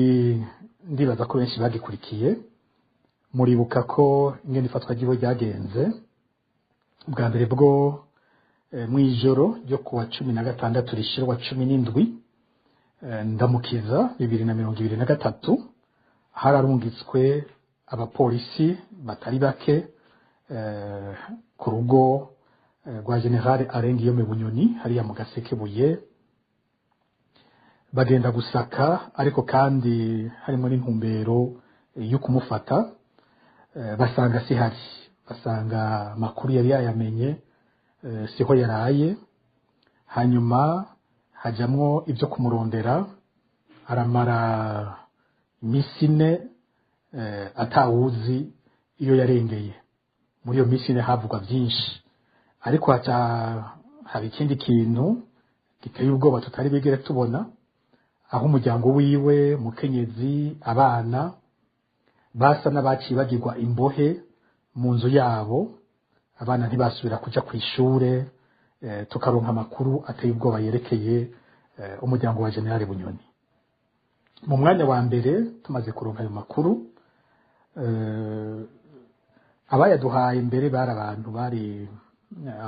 ndibaza ko benshi bagikurikiye, muribuka ko ingene ifatwa ry'iwe ryagenze. Bwa mbere bwo mw'ijoro ryo kuwa 16 rishira 17 Ndamukiza 2023, hararungitswe abapolisi batari bake ku rugo rwa General Arengiyome Bunyoni hariya mu Gasekebuye, bagenda gusaka, ariko kandi harimo n'intumbero yo kumufata. Basanga sihari, basanga amakuru yari yayamenye, siho yaraye. Hanyuma hajamwo ibyo kumurondera, aramara iminsi 4 atawuzi iyo yarengeye. Muri iyo minsi 4 havugwa byinshi, ariko haca hari ikindi kintu giteye ubwoba tutari bigere tubona, aho umuryango wiwe, mukenyezi, abana, basa n'abaciye bagirwa imbohe mu nzu yabo, abana ntibasubira kuja ku ishure, tukaronka amakuru ateye ubwoba yerekeye umuryango wa General Bunyoni. Mu mwanya wa mbere tumaze kuronka ayo makuru, abayaduhaye mbere bari abantu bari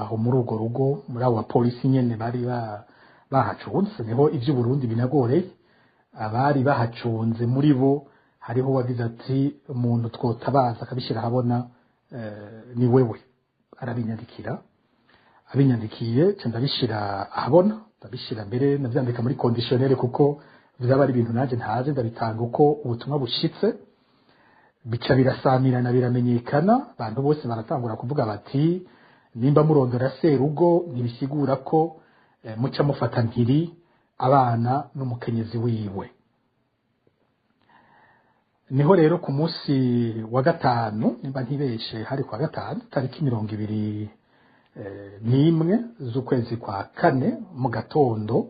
aho muri urwo rugo, muri abo bapolisi nyene bari bahacunze. Niho ivy'Uburundi binagoreye, abari bahacunze muri bo hariho wagize ati umuntu twotabaza akabishyira ahabona ni wewe. Arabinyandikira, abinyandikiye nca ndabishira ahabona, ndabishira mbere ndavyandika muri conditionnel, kuko vyaba ari ibintu nanje ntazi, ndabitanga uko ubutumwa bushitse. Bica birasamirana, biramenyekana, abantu bose baratangura kuvuga bati nimba murondora serugo ntibisigura ko muca mufata mpiri abana n'umukenyezi wiwe. Niho rero ku munsi wa gatanu, nimba ntibeshe hari kwa gatanu, tariki 21 z'ukwezi kwa kane mu gatondo,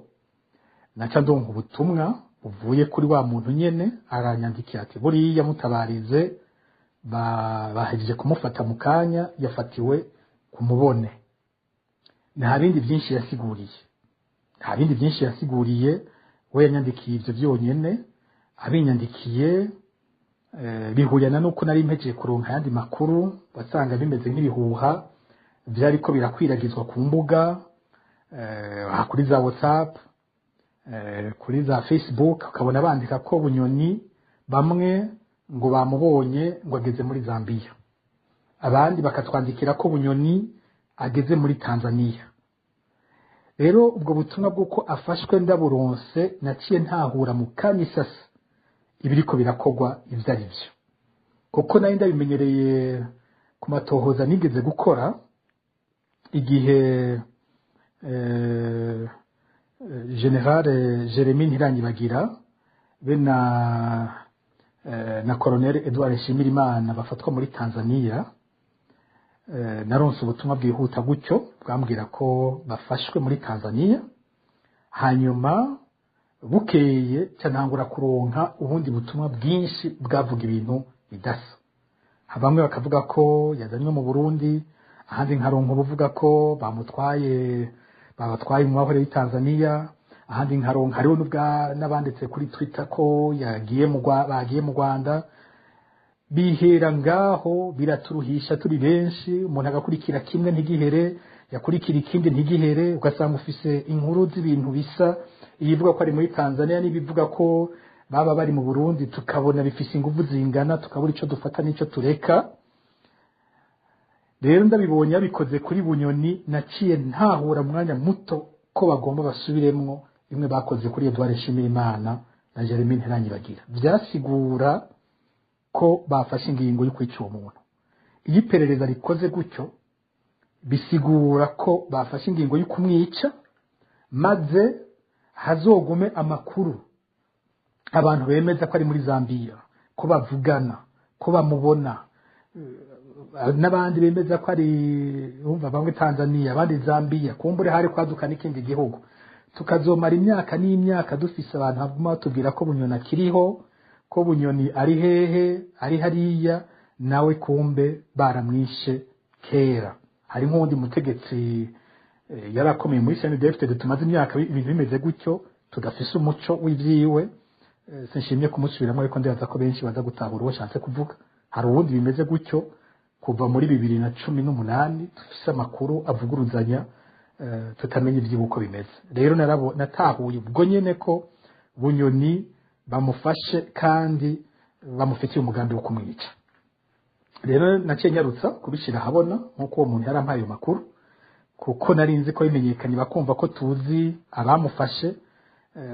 naca ndonka ubutumwa buvuye kuri wa muntu nyene, aranyandikiye ati buriya mutabarize bahejeje kumufata mu kanya, yafatiwe kumubone. Nta bindi byinshi yasiguriye, nta bindi byinshi yasiguriye, we yanyandikiye ivyo byonyene. Abinyandikiye Bihuyana nuko nari mpejeje kuronka ayandi makuru, wasanga bimeze nk'ibihuha vyariko birakwiragizwa ku mbuga, kuri za WhatsApp, kuri za Facebook, ukabona bandika ko Bunyoni bamwe ngo bamubonye ngo ageze muri Zambia, abandi bakatwandikira ko Bunyoni ageze muri Tanzania. Rero ubwo butumwa bw'uko afashwe ndaburonse, naciye ntahura mu kanyisasa ibiriko birakogwa ivyo ari vyo, kuko nari ndabimenyereye ku matohoza nigeze gukora igihe General Jeremy Ntiranyibagira be na Colonel Edouard Nshimirimana bafatwa muri Tanzania. Naronse ubutumwa bwihuta gutyo bwambwira ko bafashwe muri Tanzania, hanyuma bukeye ntangura kuronka ubundi butumwa bwinshi bwavuga ibintu bidasa. Bamwe bakavuga ko yazanywe mu Burundi, ahandi nkaronka ubuvuga ko bamutwaye, babatwaye mu mahoro y'i Tanzania, ahandi nkaronka hariho n'abanditse kuri Twitter ko yagiye mu bagiye mu Rwanda. Bihera ngaho biraturuhisha turi benshi, umuntu agakurikira kimwe ntigihere, yakurikira ikindi ntigihere, ugasanga ufise inkuru z'ibintu bisa, ibivuga ko ari muri Tanzania n'ibivuga ko baba bari mu Burundi, tukabona bifise ingufu zingana, tukabura ico dufata n'ico tureka. Rero ndabibonye babikoze kuri Bunyoni, naciye ntahura mwanya muto ko bagomba basubiremwo bimwe bakoze kuri Edouard Nshimirimana na Jeremy Ntiranyibagira. Vyasigura ko bafashe ingingo yo kwica uwo muntu. Iyo iperereza rikoze gutyo, bisigura ko bafashe ingingo yo kumwica, maze hazogume amakuru abantu bemeza ko ari muri Zambia, ko bavugana, ko bamubona, n'abandi bemeza ko ari umva bamwe Tanzania, abandi Zambia, kumbure hari kwaduka n'ikindi gihugu. Tukazomara imyaka n'imyaka dufise abantu baguma batubwira ko Bunyoni akiriho, ko Bunyoni ari hehe, ari hariya, nawe kumbe baramwishe kera. Hari nk'uwundi mutegetsi yarakomeye muri CNDD-FDD, tumaze imyaka ibintu bimeze gutyo tudafise umuco w'ivyiwe. Sinshimye kumusubiramwo, ariko ndibaza ko benshi baza gutahura uwo nshatse kuvuga. Hari uwundi bimeze gutyo kuva muri 2018, dufise amakuru avuguruzanya, tutamenya ivy'iwe uko bimeze. Rero natahuye ubwo nyene ko Bunyoni bamufashe kandi bamufitiye umugambi wo kumwica. Rero naciye nyarutsa kubishira ahabona nk'uko uwo muntu yarampaye ayo makuru, kuko nari nzi ko bimenyekanye bakumva ko tuzi abamufashe,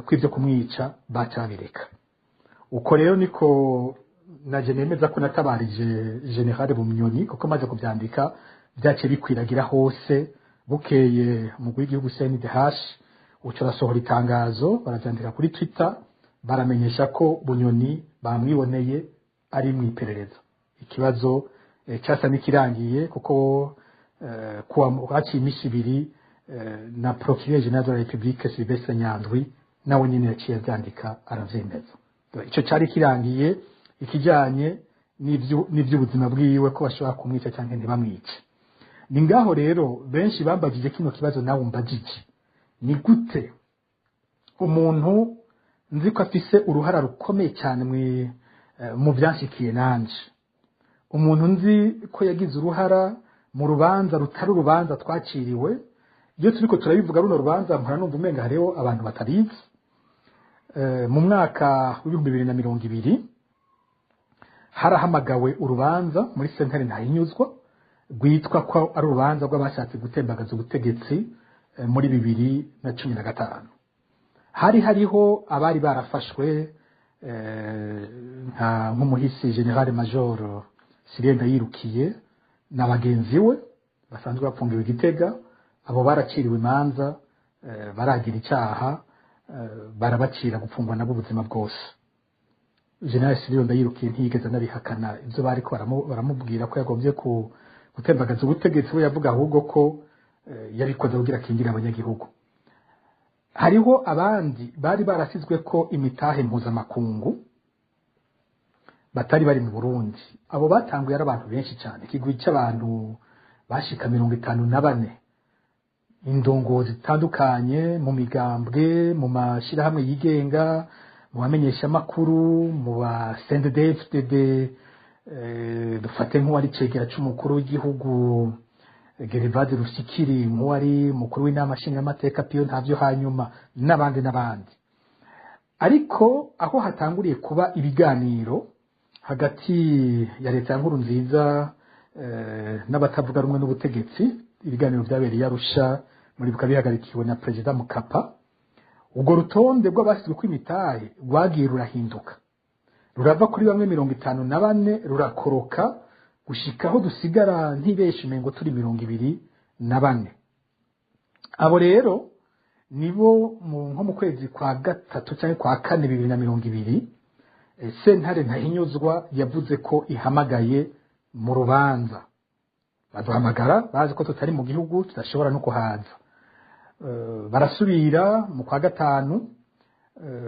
ko ivyo kumwica baca babireka. Uko rero niko naje nemeza ko natabarije General Bunyoni, kuko maze kuvyandika vyaciye bikwiragira hose. Bukeye umugwi w'igihugu CNDH uca urasohora itangazo, baravyandika kuri Twitter, baramenyesha ko Bunyoni bamwiboneye ari mw'iperereza. Ikibazo cyasa n'ikirangiye, kuko kuwa haciye imisi ibiri na Procureur Général de la République Sylvestre Nyandwi nawe nyene yaciye avyandika aravyemeza. Ico cari kirangiye ikijanye n'ivy'ubuzima bwiwe, ko bashobora kumwica canke ntibamwice. Ni ngaho rero benshi bambajije kino kibazo nawe umbajije: ni gute umuntu nzi ko afise uruhara rukomeye cyane mu vyanshikiye nanje, umuntu nzi ko yagize uruhara mu rubanza rutari urubanza twaciriwe, iyo turiko turabivuga runo rubanza mpora numva umenga hariho abantu batabizi. Mu mwaka w'2020 harahamagawe urubanza muri sentare Ntahinyuzwa rwitwa ko ari urubanza rw'abashatse gutembagaza ubutegetsi muri 2015. Hari hariho abari barafashwe, nk'umuhisi General Major Cyprien Ndayirukiye na bagenzi we basanzwe bafungiwe Gitega. Abo baraciriwe imanza, baragira icyaha, barabacira gupfungwa nabo ubuzima bwose. General Cyprien Ndayirukiye ntiyigeze anabihakana ibyo bariko baramubwira ko yagombye gutembagaza ubutegetsi, we yavuga ahubwo ko yabikoze kugira akingire abanyagihugu. Hariho abandi bari barasizwe ko imitahe mpuzamakungu batari bari mu Burundi. Abo batanguye ari abantu benshi cyane, ikigwi cy'abantu bashika 54, indongozi zitandukanye mu migambwe, mu mashirahamwe yigenga, mu bamenyeshamakuru, mu ba CNDD-FDD, dufate nk'uwari cegera c'umukuru w'igihugu Gervase Rufikiri, nk'uwari mukuru w'inama nshingamateka Pio Ntavyo, hanyuma n'abandi n'abandi. Ariko aho hatanguriye kuba ibiganiro hagati ya leta ya Nkurunziza n'abatavuga rumwe n'ubutegetsi, ibiganiro byabereye Arusha, muribuka bihagarikiwe na Perezida Mukapa, ubwo rutonde rw'abasizwe kw'imitahe rwagiye rurahinduka, rurava kuri bamwe 54 rurakoroka gushikaho dusigara ntibeshe umengo turi 24. Abo rero nibo nko mu kwezi kwa gatatu cyangwa kwa kane 2020, sentare Ntahinyuzwa yavuze ko ihamagaye mu rubanza. Baduhamagara bazi ko tutari mu gihugu, tudashobora no kuhaza. Barasubira mu kwa gatanu,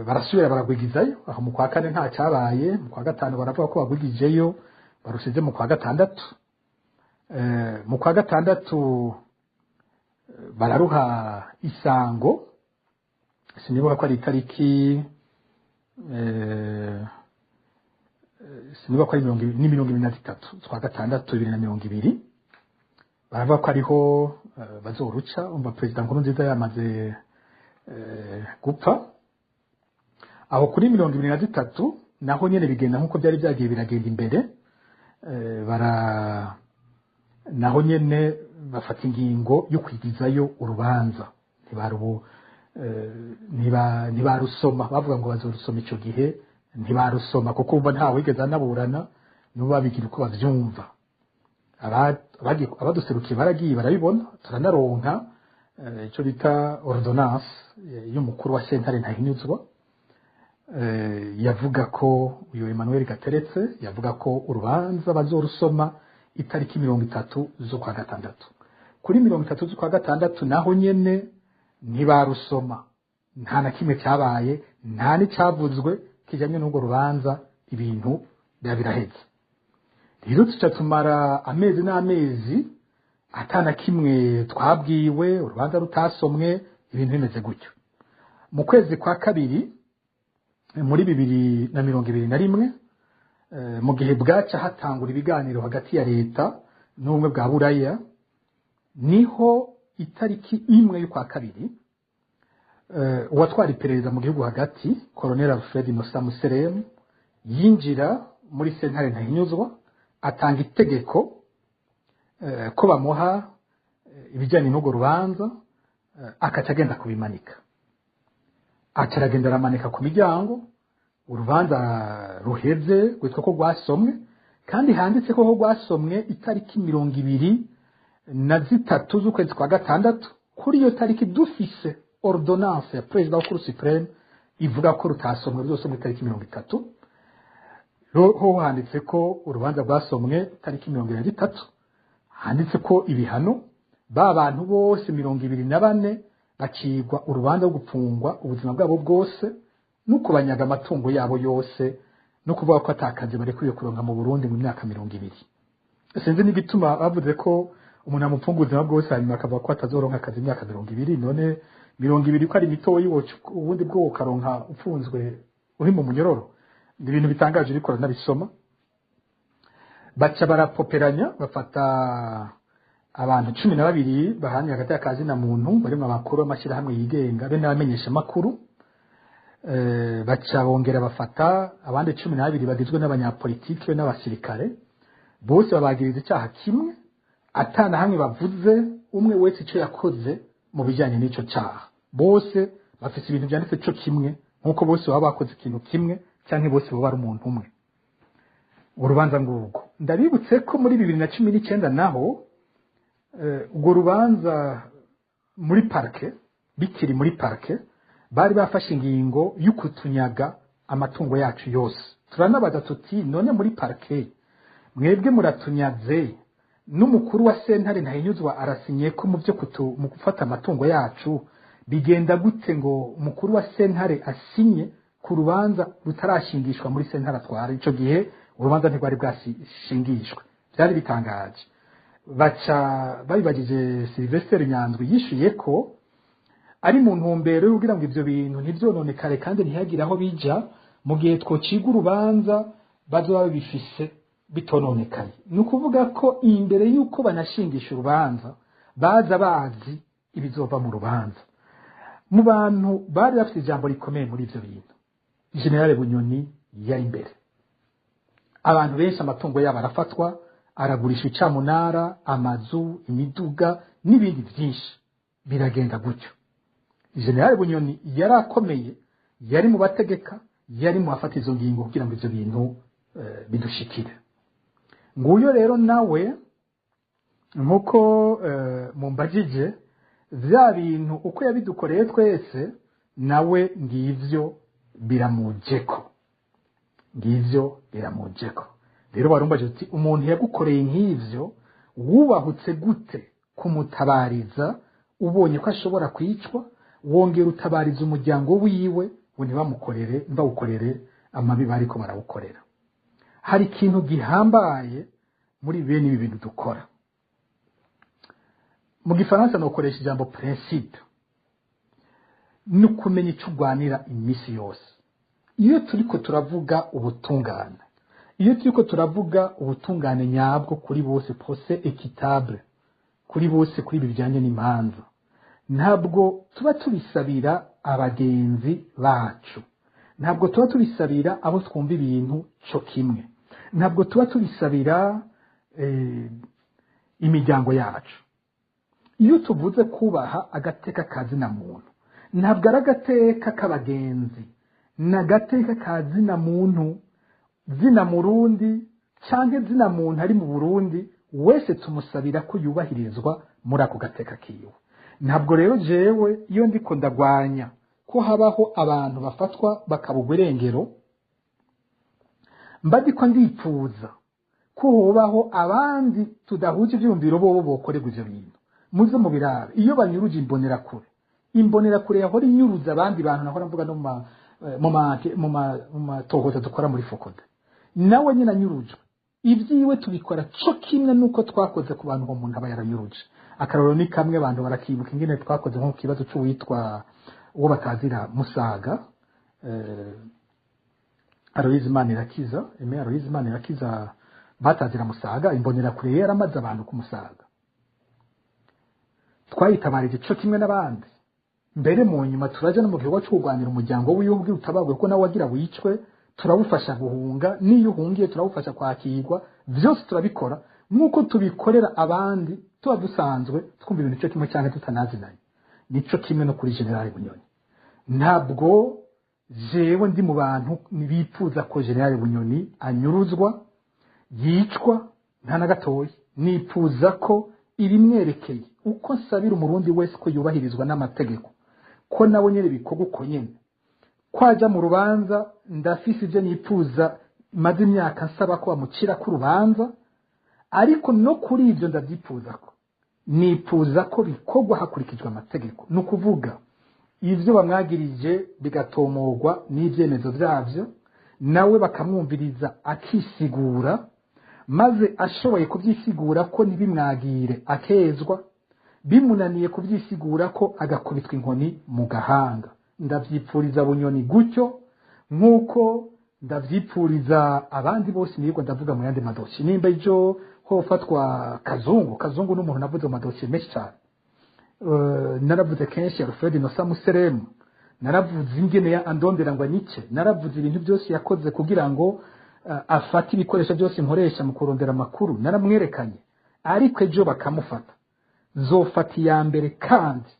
barasubira baragwigizayo. Aho mu kwa kane nta cyabaye, mu kwa gatanu baravuga ko bagwigijeyo, barusize mu kwa gatandatu. Mu kwa gatandatu bararuha isango, sinibuka ko ari itariki, sinibuka ko ari 23 z'ukwa gatandatu 2020, baravuga ko ariho bazoruca. Umva, Perezida Nkurunziza yamaze gupfa. Aho kuri 23 naho nyene bigenda nkuko byari byagiye biragenda imbere, bara naho nyene bafata ingingo yo kwigizayo urubanza, ntibarusoma. Bavuga ngo bazorusoma ico gihe, ntibarusoma kuko umva nta wigeze anaburana, nibo babigira uko bavyumva. Abaduserukiye baragiye barabibona, turanaronka ico bita ordonnance y'umukuru wa sentare Ntahinyuzwa, yavuga ko uyu Emmanuel Gateretse yavuga ko urubanza bazorusoma itariki 30 z'ukwa gatandatu. Kuri 30 z'ukwa gatandatu naho nyene ntibarusoma, nta na kimwe cyabaye, nta n'icyavuzwe kijanye n'urwo rubanza, ibintu biba biraheze. Rero tuca tumara amezi n'amezi ata na kimwe twabwiwe, urubanza rutasomwe, ibintu bimeze gutyo. Mu kwezi kwa kabiri muri 2021, mu gihe bwaca hatangura ibiganiro hagati ya leta n'ubumwe bwa Buraya, niho itariki 1 y'ukwa kabiri uwatwara iperereza mu gihugu hagati, Colonel Alfred Musa Museremu, yinjira muri sentare Ntahinyuzwa, atanga itegeko ko bamuha ibijyanye n'urwo rubanza, akaca agenda kubimanika. Aca aragenda aramanika ku miryango urubanza ruheze rwitwa ko rwasomwe, kandi handitse ko rwasomwe itariki 23 z'ukwezi kwa gatandatu. Kuri iyo tariki dufise ordonnance ya perezida wa Cour suprême ivuga ko rutasomwe, ruzosomwe itariki 30. Ho handitse ko urubanza rwasomwe itariki 23, handitse ko ibihano ba bantu bose 24 bacigwa urubanza rwo gupfungwa ubuzima bwabo bwose no kubanyaga amatungo yabo yose, no kuvuga ko atakazi barekuriye kuronka mu Burundi mu myaka 20. Sinzi n'igituma bavuze ko umuntu amupfunga ubuzima bwose hanyuma akavuga ko atazoronka akazi imyaka 20. None 20 ko ari mitoyi, ubundi bwo ukaronka upfunzwe uri mu munyororo? Ni ibintu bitangaje, ariko nabisoma. Baca barapoperanya, bafata abantu 12 bahanye hagati y'akazi na muntu, barimo abakuru b'amashyirahamwe yigenga be n'abamenyesha makuru. Baca bongera bafata abandi 12 bagizwe n'abanyapolitike n'abasirikare, bose babagiriza icyaha kimwe, atana hamwe bavuze umwe wese icyo yakoze mu bijyanye n'icyo cyaha. Bose bafise ibintu byanditse cyo kimwe, nk'uko bose baba bakoze ikintu kimwe, cyangwa bose baba ari umuntu umwe. Urubanza ngurwo, ndabibutse ko muri 2019 naho urwo rubanza muri parke, bikiri muri parke, bari bafashe ingingo yo kutunyaga amatungo yacu yose. Turanabaza tuti none muri parke mwebwe muratunyaze, n'umukuru wa sentare Ntahinyuzwa arasinye ko mu byo mu gufata amatungo yacu, bigenda gute ngo umukuru wa sentare asinye ku rubanza rutarashingishwa muri sentare atwara? Ico gihe urubanza ntirwari bwashingishwe, byari bitangaje. Baca babibagije Sylvester Nyanzwi, yishuye ko ari mu ntumbero yo kugira ngo ivyo bintu ntivyononekare kandi ntihagire aho bija. Mu gihe twociga urubanza bazoba babifise bitononekaye. Ni ukuvuga ko imbere y'uko banashingisha urubanza baza bazi ibizova mu rubanza. Mu bantu bari bafite ijambo rikomeye muri ivyo bintu, General Bunyoni yari imbere. Abantu benshi amatungo yabo arafatwa, aragurisha icamunara, amazu, imiduga n'ibindi byinshi, biragenda gutyo. General Bunyoni yari akomeye, yari mu bategeka, yari mu bafata izo ngingo kugira ngo ivyo bintu bidushikire. Nguyo rero nawe nkuko mumbajije vya bintu uko yabidukoreye twese, nawe ngivyo biramujeko, ngivyo biramujeko. Rero warumbaje uti umuntu yagukoreye nk'ivyo wubahutse gute kumutabariza ubonye ko ashobora kwicwa, wongera utabariza umuryango wiwe ngo ntibamukorere, ntibawukorere amabi bariko barawukorera. Hari ikintu gihambaye muri bene ibi bintu dukora. Mu gifaransa nokoresha ijambo principe, ni ukumenya icyo urwanira iminsi yose. Iyo turiko turavuga ubutungane, iyo turiko turavuga ubutungane nyabwo kuri bose, procès équitable kuri bose, kuri ibi bijyanye n'imanza, ntabwo tuba tubisabira abagenzi bacu, ntabwo tuba tubisabira abo twumva ibintu cyo kimwe, ntabwo tuba tubisabira imiryango yacu. Iyo tuvuze kubaha agateka ka zina muntu, ntabwo ari agateka k'abagenzi, ni agateka ka zina muntu, zina murundi cyangwa zina muntu ari mu Burundi wese tumusabira ko yubahirizwa muri ako gateka kiwe. Ntabwo rero jewe iyo ndiko ndagwanya ko habaho abantu bafatwa bakabugwa irengero, mba ndiko ndipfuza ko hobaho abandi tudahuje ivyumviro bobo bokorerwa ivyo bintu. Muze mu birabe iyo banyuruje imbonerakure, imbonerakure yahora inyuruza abandi bantu, nahora mvuga no mu matohoza dukora muri FOCODE, nawe nyine anyurujwe ibyiwe tubikora co kimwe nuko twakoze ku bantu uwo muntu aba yaranyuruje. Akarorero ni kamwe, abantu barakibuka ingene twakoze nko ku kibazo c'uwitwa uwo batazira Musaga, Aloyizi Manirakiza, Aimé Aloyizi Manirakiza batazira Musaga. Imbonerakure yaramaze abantu ku Musaga, twayitabarije co kimwe n'abandi. Mbere mu nyuma turaja no mu gikorwa co kurwanira umuryango wiwe ubwe utabagwe, ko nawe wagira wicwe, turawufasha guhunga, n'iyo uhungiye turawufasha kwakirwa, byose turabikora nk'uko tubikorera abandi tuba dusanzwe twumva ibintu cyo kimwe cyangwa tutanazinanye. Nico kimwe no kuri General Bunyoni. Ntabwo jewe ndi mu bantu bipfuza ko General Bunyoni anyuruzwa, yicwa, nta na gatoya. Nipfuza ko ibimwerekeye, uko nsabira umurundi wese ko yubahirizwa n'amategeko, ko nawe nyene bikorwa uko nyene, kwaja mu rubanza. Ndafise ivyo nipfuza, maze imyaka nsaba ko bamucira ku rubanza, ariko no kuri ivyo ndavyifuza ko nifuza ko bikorwa hakurikijwe amategeko. Ni ukuvuga ivyo bamwagirije bigatomorwa n'ivyemezo vyavyo, nawe bakamwumviriza akisigura, maze ashoboye kubyisigura ko ntibimwagire akezwa, bimunaniye kubyisigura ko agakubitwa inkoni mu gahanga. Ndavyipfuriza Bunyoni gutyo nk'uko ndavyipfuriza abandi bose nirirwa ndavuga mu yandi madosiye. Nimba ejo hofatwa Kazungu, Kazungu n'umuntu navuze mu madosiye menshi cyane. Naravuze kenshi Alfred Innocent Museremu, naravuze ingene ya andondera ngo anyice, naravuze ibintu byose yakoze kugira ngo afate ibikoresho byose nkoresha mu kurondera amakuru, naramwerekanye. Ariko ejo bakamufata, zofata iya mbere kandi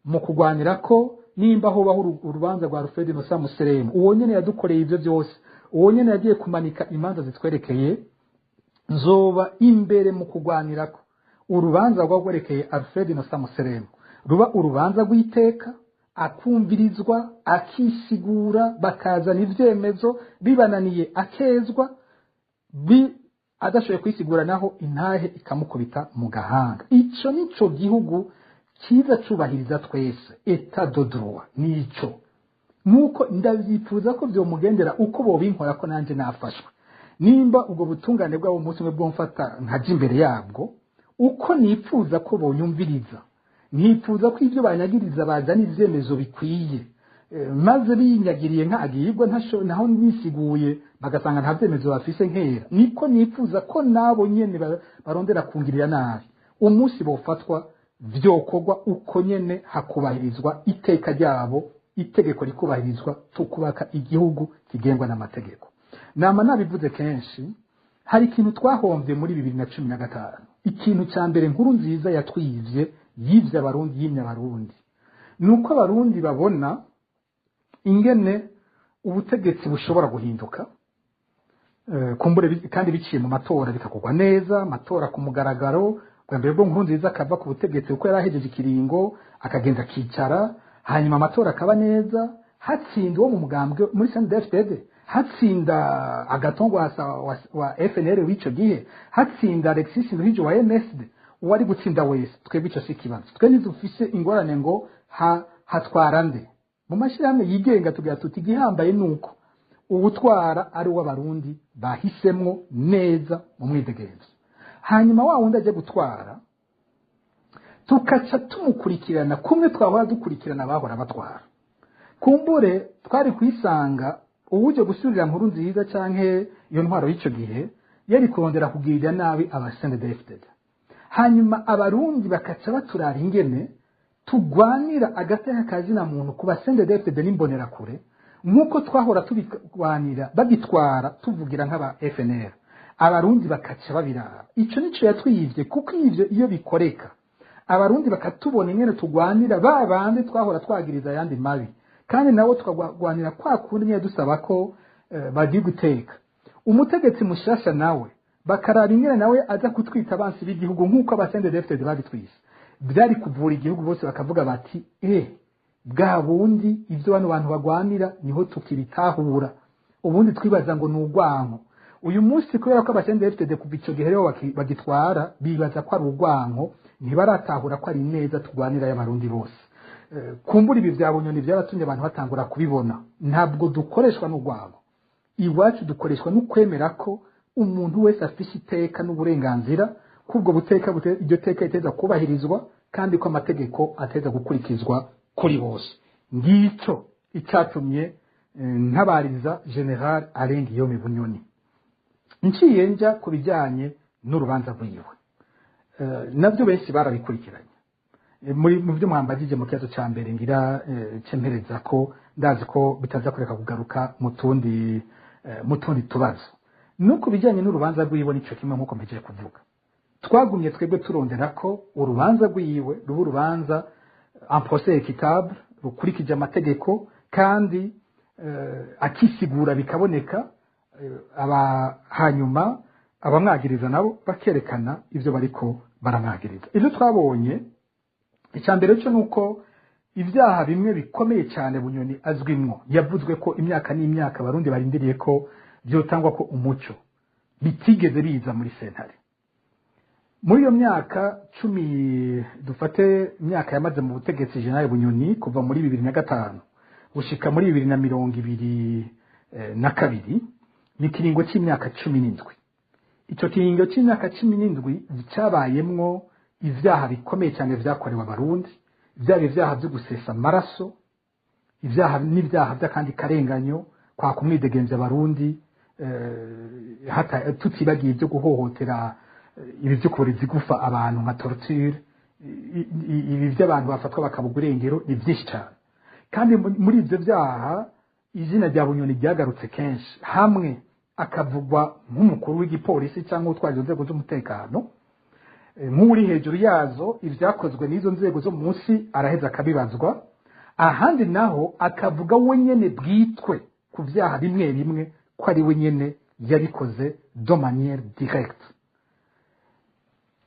mu kurwanira ko nimba hobaho urubanza rwa Alfred Innocent Museremu, uwo nyene yadukoreye ivyo byose, uwo nyene yagiye kumanika imanza zitwerekeye, nzoba imbere mu kurwanira ko urubanza rwagwerekeye Alfred Innocent Museremu ruba urubanza rw'iteka, akumvirizwa, akisigura, bakazana ivyemezo, bibananiye akezwa, adashoboye kwisigura naho intahe ikamukubita mu gahanga. Ico nico gihugu kiza cubahiriza twese, état de droit. Nico nuko ndavyifuza ko vyomugendera uko bobinkora ko nanje nafashwe. Nimba ubwo butungane bwabo umunsi umwe bwomfata nkaja imbere yabwo, uko nifuza ko bonyumviriza, nifuza ko ivyo banyagiriza bazana ivyemezo bikwiye, Maze binyagiriye nkagirwa ntasho naho nisiguye, bagasanga nta byemezo bafise nkera. Niko nifuza ko nabo nyene barondera kungirira nabi, umunsi bofatwa vyokorwa uko nyene, hakubahirizwa iteka ryabo, itegeko rikubahirizwa, tukubaka igihugu kigengwa n'amategeko. Nama nabivuze kenshi, hari ikintu twahomvye muri 2015. Ikintu cya mbere nkuru nziza yatwivye, yivye Abarundi, yimye Abarundi, ni uko Abarundi babona ingene ubutegetsi bushobora guhinduka, kumbure kandi biciye mu matora, bikakorwa neza, amatora ku mugaragaro. Bwa mbere bwo nkuru nziza akava ku butegetsi kuko yari ahejeje ikiringo, akagenda akicara, hanyuma amatora akaba neza, hatsinda uwo mu mugambwe muri CNDD-FDD, hatsinda Agathon Rwasa wa FNL w'ico gihe, hatsinda Alexis Nduhije wa MSD, uwari gutsinda wese, twebwe ico si ikibazo. Twe ntidufise ingorane ngo hatwara nde. Mu mashyirahamwe yigenga tugira tuti igihambaye nuko uwutwara ari uw'Abarundi bahisemwo neza mu mwidegemvyo, hanyuma wa wundi ajya gutwara tukaca tumukurikirana kumwe twahora dukurikirana abahora batwara. Kumbure twari kwisanga uwuje gusubirira nkuru nziza canke iyo ntwaro y'icyo gihe yari kurondera kugirira nabi aba CNDD-FDD, hanyuma Abarundi bakaca baturara ingene tugwanira agateka kazina muntu ku ba CNDD-FDD n'imbonerakure, nk'uko twahora tubigwanira bagitwara tuvugira nk'aba FNL, Abarundi bakaca babiraba. Ico nico yatwivye, kuko ivyo iyo bikoreka, Abarundi bakatubona ingene tugwanira ba bandi twahora twagiriza ayandi mabi, kandi nabo tukagwanira kwa kundi nyene dusaba ko bagiye guteka umutegetsi mushasha, nawe bakaraba ingene nawe aza kutwita abansi b'igihugu nk'uko aba CNDD-FDD babitwise, byari kuvura igihugu. Bose bakavuga bati: "Bwa bundi ibyo bano bantu bagwanira niho tukibitahura, ubundi twibaza ngo ni urwanko." Uyu munsi kubera ko aba CNDD-FDD kuva ico gihe rero bagitwara bibaza ko ari urwanko, ntibaratahura ko ari neza turwanira y'Abarundi bose. Kumbura ibi bya Bunyoni byaratumye abantu batangura kubibona. Ntabwo dukoreshwa n'urwanko iwacu, dukoreshwa no kwemera ko umuntu wese afise iteka n'uburenganzira, k'ubwo buteka iryo teka riteza kubahirizwa, kandi ko amategeko ateza gukurikizwa kuri bose. Ngicyo icyatumye ntabariza Général Alain Guillaume Bunyoni. Nciye nja ku bijyanye n'urubanza rwiwe, nabyo benshi barabikurikiranye. Muri mu byo mwambagije mu kibazo cya mbere, ngira cempereza ko ndazi ko bitaza kureka kugaruka mu tundi tubazo. No ku bijyanye n'urubanza rwiwe nico kimwe. Nk'uko mpejeje kuvuga, twagumye twebwe turondera ko urubanza rwiwe ruba urubanza en procès équitable, rukurikije amategeko, kandi akisigura bikaboneka, aba hanyuma abamwagiriza nabo bakerekana ibyo bariko baramwagiriza. Ibyo twabonye, icya mbere cyo nuko ibyaha bimwe bikomeye cyane Bunyoni azwimwo, yavuzwe ko imyaka n'imyaka, Abarundi barindiriye ko byotangwa ko umuco, bitigeze biza muri sentare muri iyo myaka 10. Dufate imyaka yamaze mu butegetsi Général Bunyoni, kuva muri 2005 gushika muri 2022, ni ikiringo cy'imyaka 17. Icyo kiringo cy'imyaka 17 cyabayemwo ibyaha bikomeye cyane byakorewe Abarundi, byaba ibyaha byo gusesa amaraso, ibyaha n'ibyaha by'akandi karenganyo, kwa kumwidegemvya Abarundi, tutibagiye ibyo guhohotera, ibi byo kuboreza igufa abantu nka torture, ibi by'abantu bafatwa bakabugwa irengero, ni byinshi cyane. Kandi muri ibyo byaha izina rya Bunyoni ryagarutse kenshi, hamwe akavugwa nk'umukuru w'igipolisi cyangwa utwaye izo nzego z'umutekano, nk'uri hejuru yazo, ibyakozwe n'izo nzego zo munsi araheza akabibazwa, ahandi naho akavuga we nyene bwitwe ku byaha bimwe bimwe ko ari we nyene yabikoze de manière directe,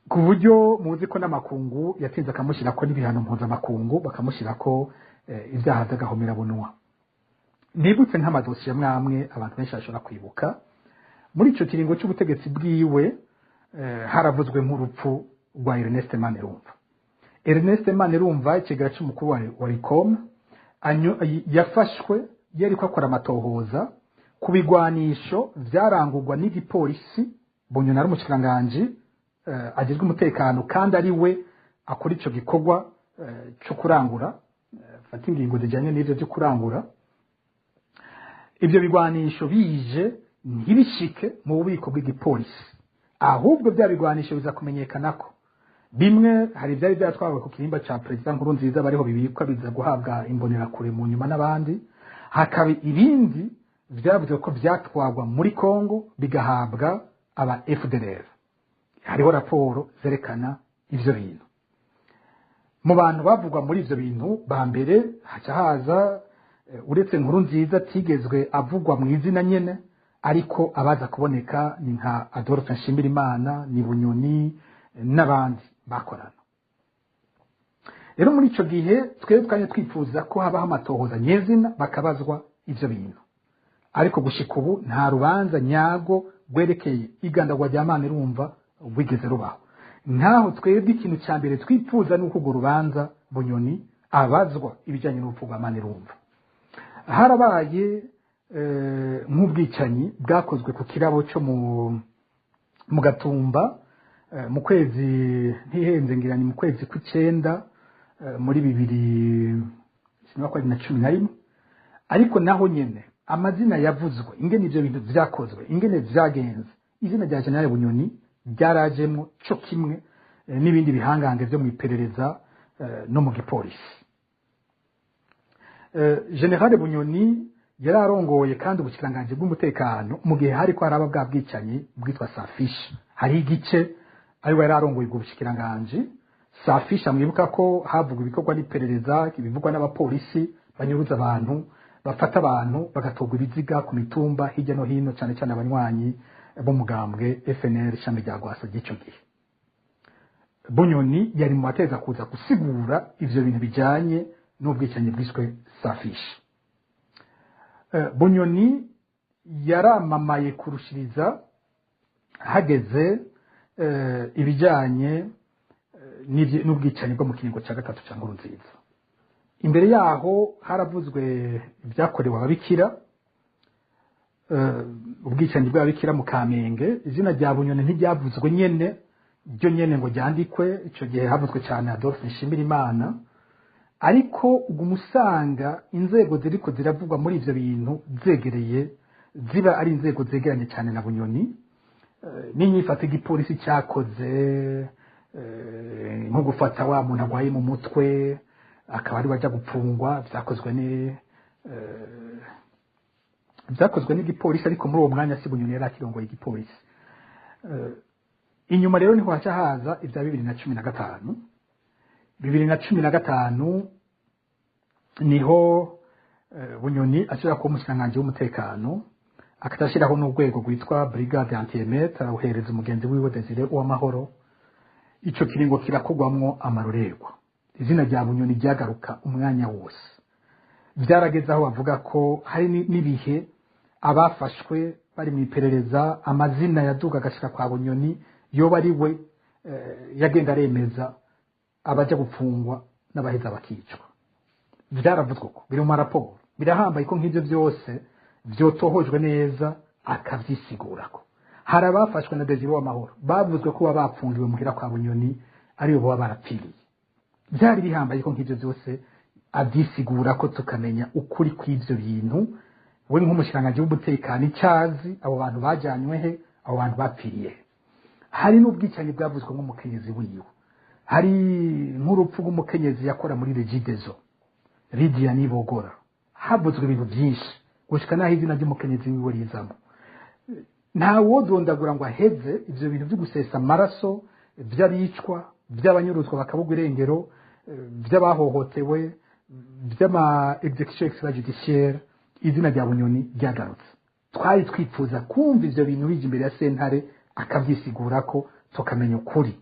ku buryo muzi ko n'amakungu yatinze akamushyirako n'ibihano mpuzamakungu, bakamushyirako ibyaha by'agahomerabunwa. Nibutse nk'amadosiye amwe abantu benshi bashobora kwibuka muri icyo kiringo cy'ubutegetsi bwiwe, haravuzwe nk'urupfu rwa Ernest Manirumva. Ernest Manirumva, ikigara cy'umukuru wa Olucome, yafashwe yariko akora amatohoza ku bigwanisho vyarangurwa n'igipolisi. Bunyoni ari umushikiranganji ajejwe umutekano, kandi ari we akora ico gikorwa cyo kurangura. afata ingingo zijyanye n'ibyo byo kurangura ibyo bigwanisho, bije ntibishike mu bubiko bw'igipolisi, ahubwo bya bigwanisho biza kumenyekana ko bimwe hari ibyari byatwawe ku kirimba cya Perezida Nkurunziza, bariho bibikwa, biza guhabwa Imbonerakure mu nyuma n'abandi, hakaba ibindi byavuze ko byatwagwa muri Congo bigahabwa aba FDLR. Hariho raporo zerekana ivyo bintu. Mu bantu bavugwa muri ivyo bintu ba mbere haca haza, uretse Nkurunziza atigezwe avugwa mu izina nyene, ariko abaza kuboneka ni nka Adolphe Nshimirimana, ni Bunyoni n'abandi bakorana. Rero muri ico gihe twebwe twari twifuza ko habaho amatohoza nyezina, bakabazwa ivyo bintu, ariko gushika ubu nta rubanza nyarwo rwerekeye igandagwa rya Manirumva rwigeze rubaho. Nkaho twebwe ikintu cya mbere twifuza ni uko urwo rubanza Bunyoni abazwa ibijyanye n'urupfu rwa Manirumva. Harabaye nk'ubwicanyi bwakozwe ku kirabo cyo mu Gatumba mu kwezi, ntihenze ngira ni mu kwezi kw'icenda muri bibiri na cumi na rimwe, ariko naho nyene amazina yavuzwe, ingene ivyo bintu vyakozwe, ingene vyagenze, izina rya General Bunyoni ryarajemwo co kimwe n'ibindi bihangange vyo mu iperereza no mu gipolisi. General Bunyoni yari arongoye kandi ubushikiranganje bw'umutekano mu gihe hariko haraba bwa bwicanyi bwitwa Safish. Hari igice ariwe yari arongoye ubwo bushikiranganje. Safish, mwibuka ko havugwa ibikorwa n'iperereza, ibivugwa n'abapolisi banyuruza abantu, bafata abantu bagatorwa ibiziga ku mitumba hirya no hino, cyane cyane abanywanyi b'umugambwe FNL ishami rya Rwasa ry'icyo gihe. Bunyoni yari mu bateza kuza gusigura ivyo bintu bijanye n'ubwicanyi bwiswe Safish. Bunyoni yaramamaye kurushiriza hageze ibijyanye n'ubwicanyi bwo mu kiringo cya gatatu cya Nkurunziza. Imbere yaho haravuzwe ibyakorewe ababikira, ubwicanyi bw'ababikira mu Kamenge. Izina rya Bunyoni ntiryavuzwe nyene ryo nyene ngo ryandikwe. Icyo gihe havuzwe cyane Adolphe Nshimirimana, ariko uguma usanga inzego ziriko ziravugwa muri ivyo bintu zegereye, ziba ari inzego zegeranye cyane na Bunyoni, n'inyifato igipolisi cyakoze, nko gufata wa muntu agwaye mu mutwe akaba ari wajya gupfungwa, byakozwe n'igipolisi, ariko muri uwo mwanya si Bunyoni yari akirongoye igipolisi. Inyuma rero niho haca haza ibya 2015. 2015 niho Bunyoni ashobora kuba umushikiranganji w'umutekano, akadashyiraho n'urwego rwitwa brigade anti-émeute, arawuhereza umugenzi wiwe Desire Uwamahoro. Ico kiringo kirakogwamwo amarorerwa, izina rya Bunyoni ryagaruka umwanya wose. Byarageze aho bavuga ko hari n'ibihe abafashwe bari mu iperereza amazina yaduga agashika kwa Bunyoni, yoba ari we yagenda aremeza abaja gupfungwa n'abaheza bakicwa. Byaravuzwe ko biri mu maraporo. Birahambaye ko nk'ibyo byose vyotohojwe neza akavyisigurako. Hari abafashwe na Desire Uwamahoro bavuzwe ko baba bapfungiwe muhira kwa Bunyoni, aribo baba barapfiriye. Byari bihambaye ko nk'ibyo byose avyisigura ko tukamenya ukuri kw'ivyo bintu, we nk'umushikiranganji w'umutekano icazi, abo bantu bajanywe he, abo bantu bapfiriye he. Hari n'ubwicanyi bwavuzwe nk'umukenyezi wiwe, hari nk'urupfu rw'umukenyezi yakora muri Regideso, Lydia Nibogora. Havuzwe ibintu byinshi gushika naho izina ry'umukenyezi wiwe rizamo. Nta wodondagura ngo aheze ivyo bintu byo gusesa amaraso, vy'abicwa, vy'abanyuruzwa bakabugwa irengero, vy'abahohotewe, vy'ama exécution extrajudiciaire, izina rya Bunyoni ryagarutse. Twari twifuza kumva ivyo bintu bija imbere ya sentare akavyisigura ko tukamenya ukuri.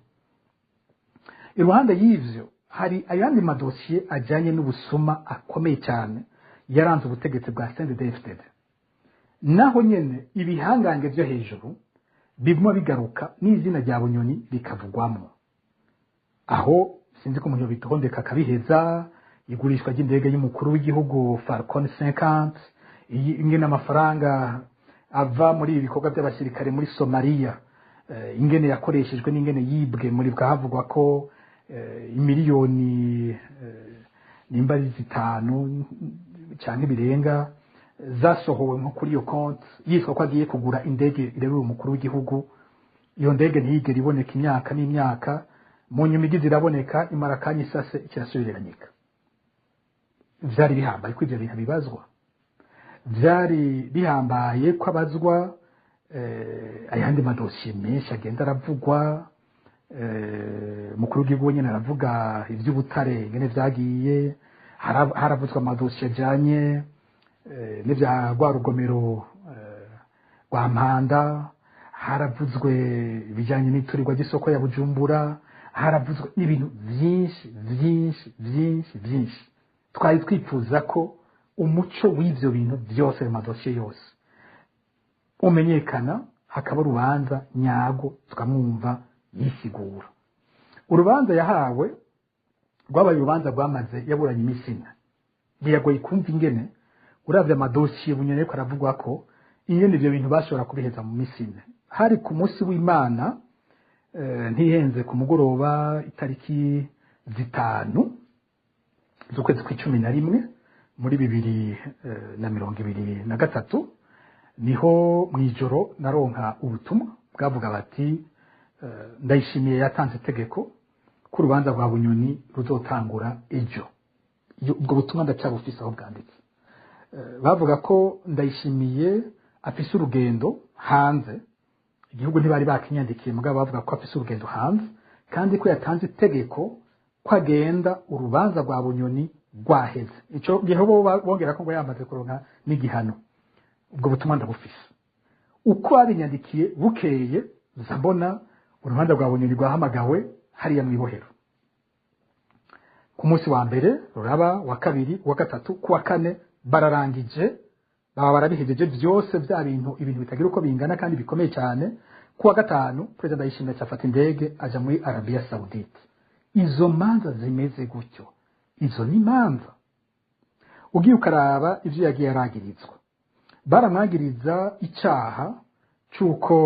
Iruhande y'ivyo hari ayandi madosiye ajyanye n'ubusuma akomeye cyane yaranze ubutegetsi bwa CNDD-FDD. Naho nyene ibihangange vyo hejuru biguma bigaruka n'izina rya Bunyoni rikavugwamo. Aho sinzi ko umuntu bitondeka akabiheza: igurishwa ry'indege y'umukuru w'igihugu Falcon 50, ingene amafaranga ava muri ibi bikorwa by'abasirikare muri Somalia, ingene yakoreshejwe n'ingene yibwe. Muri bwahavugwa ko imiliyoni nimba ari 5 canke birenga zasohowe nko kuri iyo konti yitwa ko agiye kugura indege irebera umukuru w'igihugu. Iyo ndege ntiyigera iboneka imyaka n'imyaka, mu nyuma igize iraboneka, imara akanya isase ikirasubiranyika. Vyari bihambaye ko ivyo bintu bibazwa, vyari bihambaye ko abazwa ayandi madosiye menshi agenda aravugwa. Mukuru w'igihugu nyene aravuga ivy'ubutare ingene vyagiye, haravuzwa amadosiye ajanye n'ivya rwa rugomero rwa Mpanda, haravuzwe ibijanye n'iturirwa ry'isoko ya Bujumbura, haravuzwe n'ibintu vyinshi vyinshi vyinshi vyinshi. Twari twifuza ko umuco w'ivyo bintu vyose, ayo madosiye yose umenyekana, hakaba urubanza nyago tukamwumva yisigura. Urubanza yahawe rwabaye urubanza rwamaze yaburanye iminsi ine. Biragoye kumva ingene uravye amadosiye Bunyoni ariko aravugwa ko ingene ivyo bintu bashobora kubiheza mu minsi ine. Hari ku munsi w'Imana, ntihenze, ku mugoroba, itariki 5 z'ukwezi kw'icumi na rimwe muri 2023, niho mw'ijoro naronka ubutumwa bwavuga bati Ndayishimiye yatanze itegeko ko urubanza rwa Bunyoni ruzotangura ejo. Ubwo butumwa ndacyabufise aho bwanditse. Bavuga ko Ndayishimiye afise urugendo hanze igihugu, ntibari bakinyandikiye, mugabo bavuga ko afise urugendo hanze kandi ko yatanze itegeko ko agenda urubanza rwa Bunyoni rwaheze. Ico gihe bo bongera ko ngo yamaze kuronka n'igihano. Ubwo butumwa ndabufise uko babinyandikiye. Bukeye nza mbona urubanza rwa Bunyoni rwahamagawe hariya mw'ibohero. Ku munsi wa mbere ruraba, wa kabiri, wa gatatu, ku wa kane bararangije, baba barabihejeje byose, bya bintu, ibintu bitagira uko bingana kandi bikomeye cyane. Ku wa gatanu Perezida Ndayishimiye afata indege aja muri Arabia Saudite. Izo manza zimeze gutyo, izo ni manza. Ugiye ukaraba ivyo yagiye aragirizwa, baramwagiriza icaha c'uko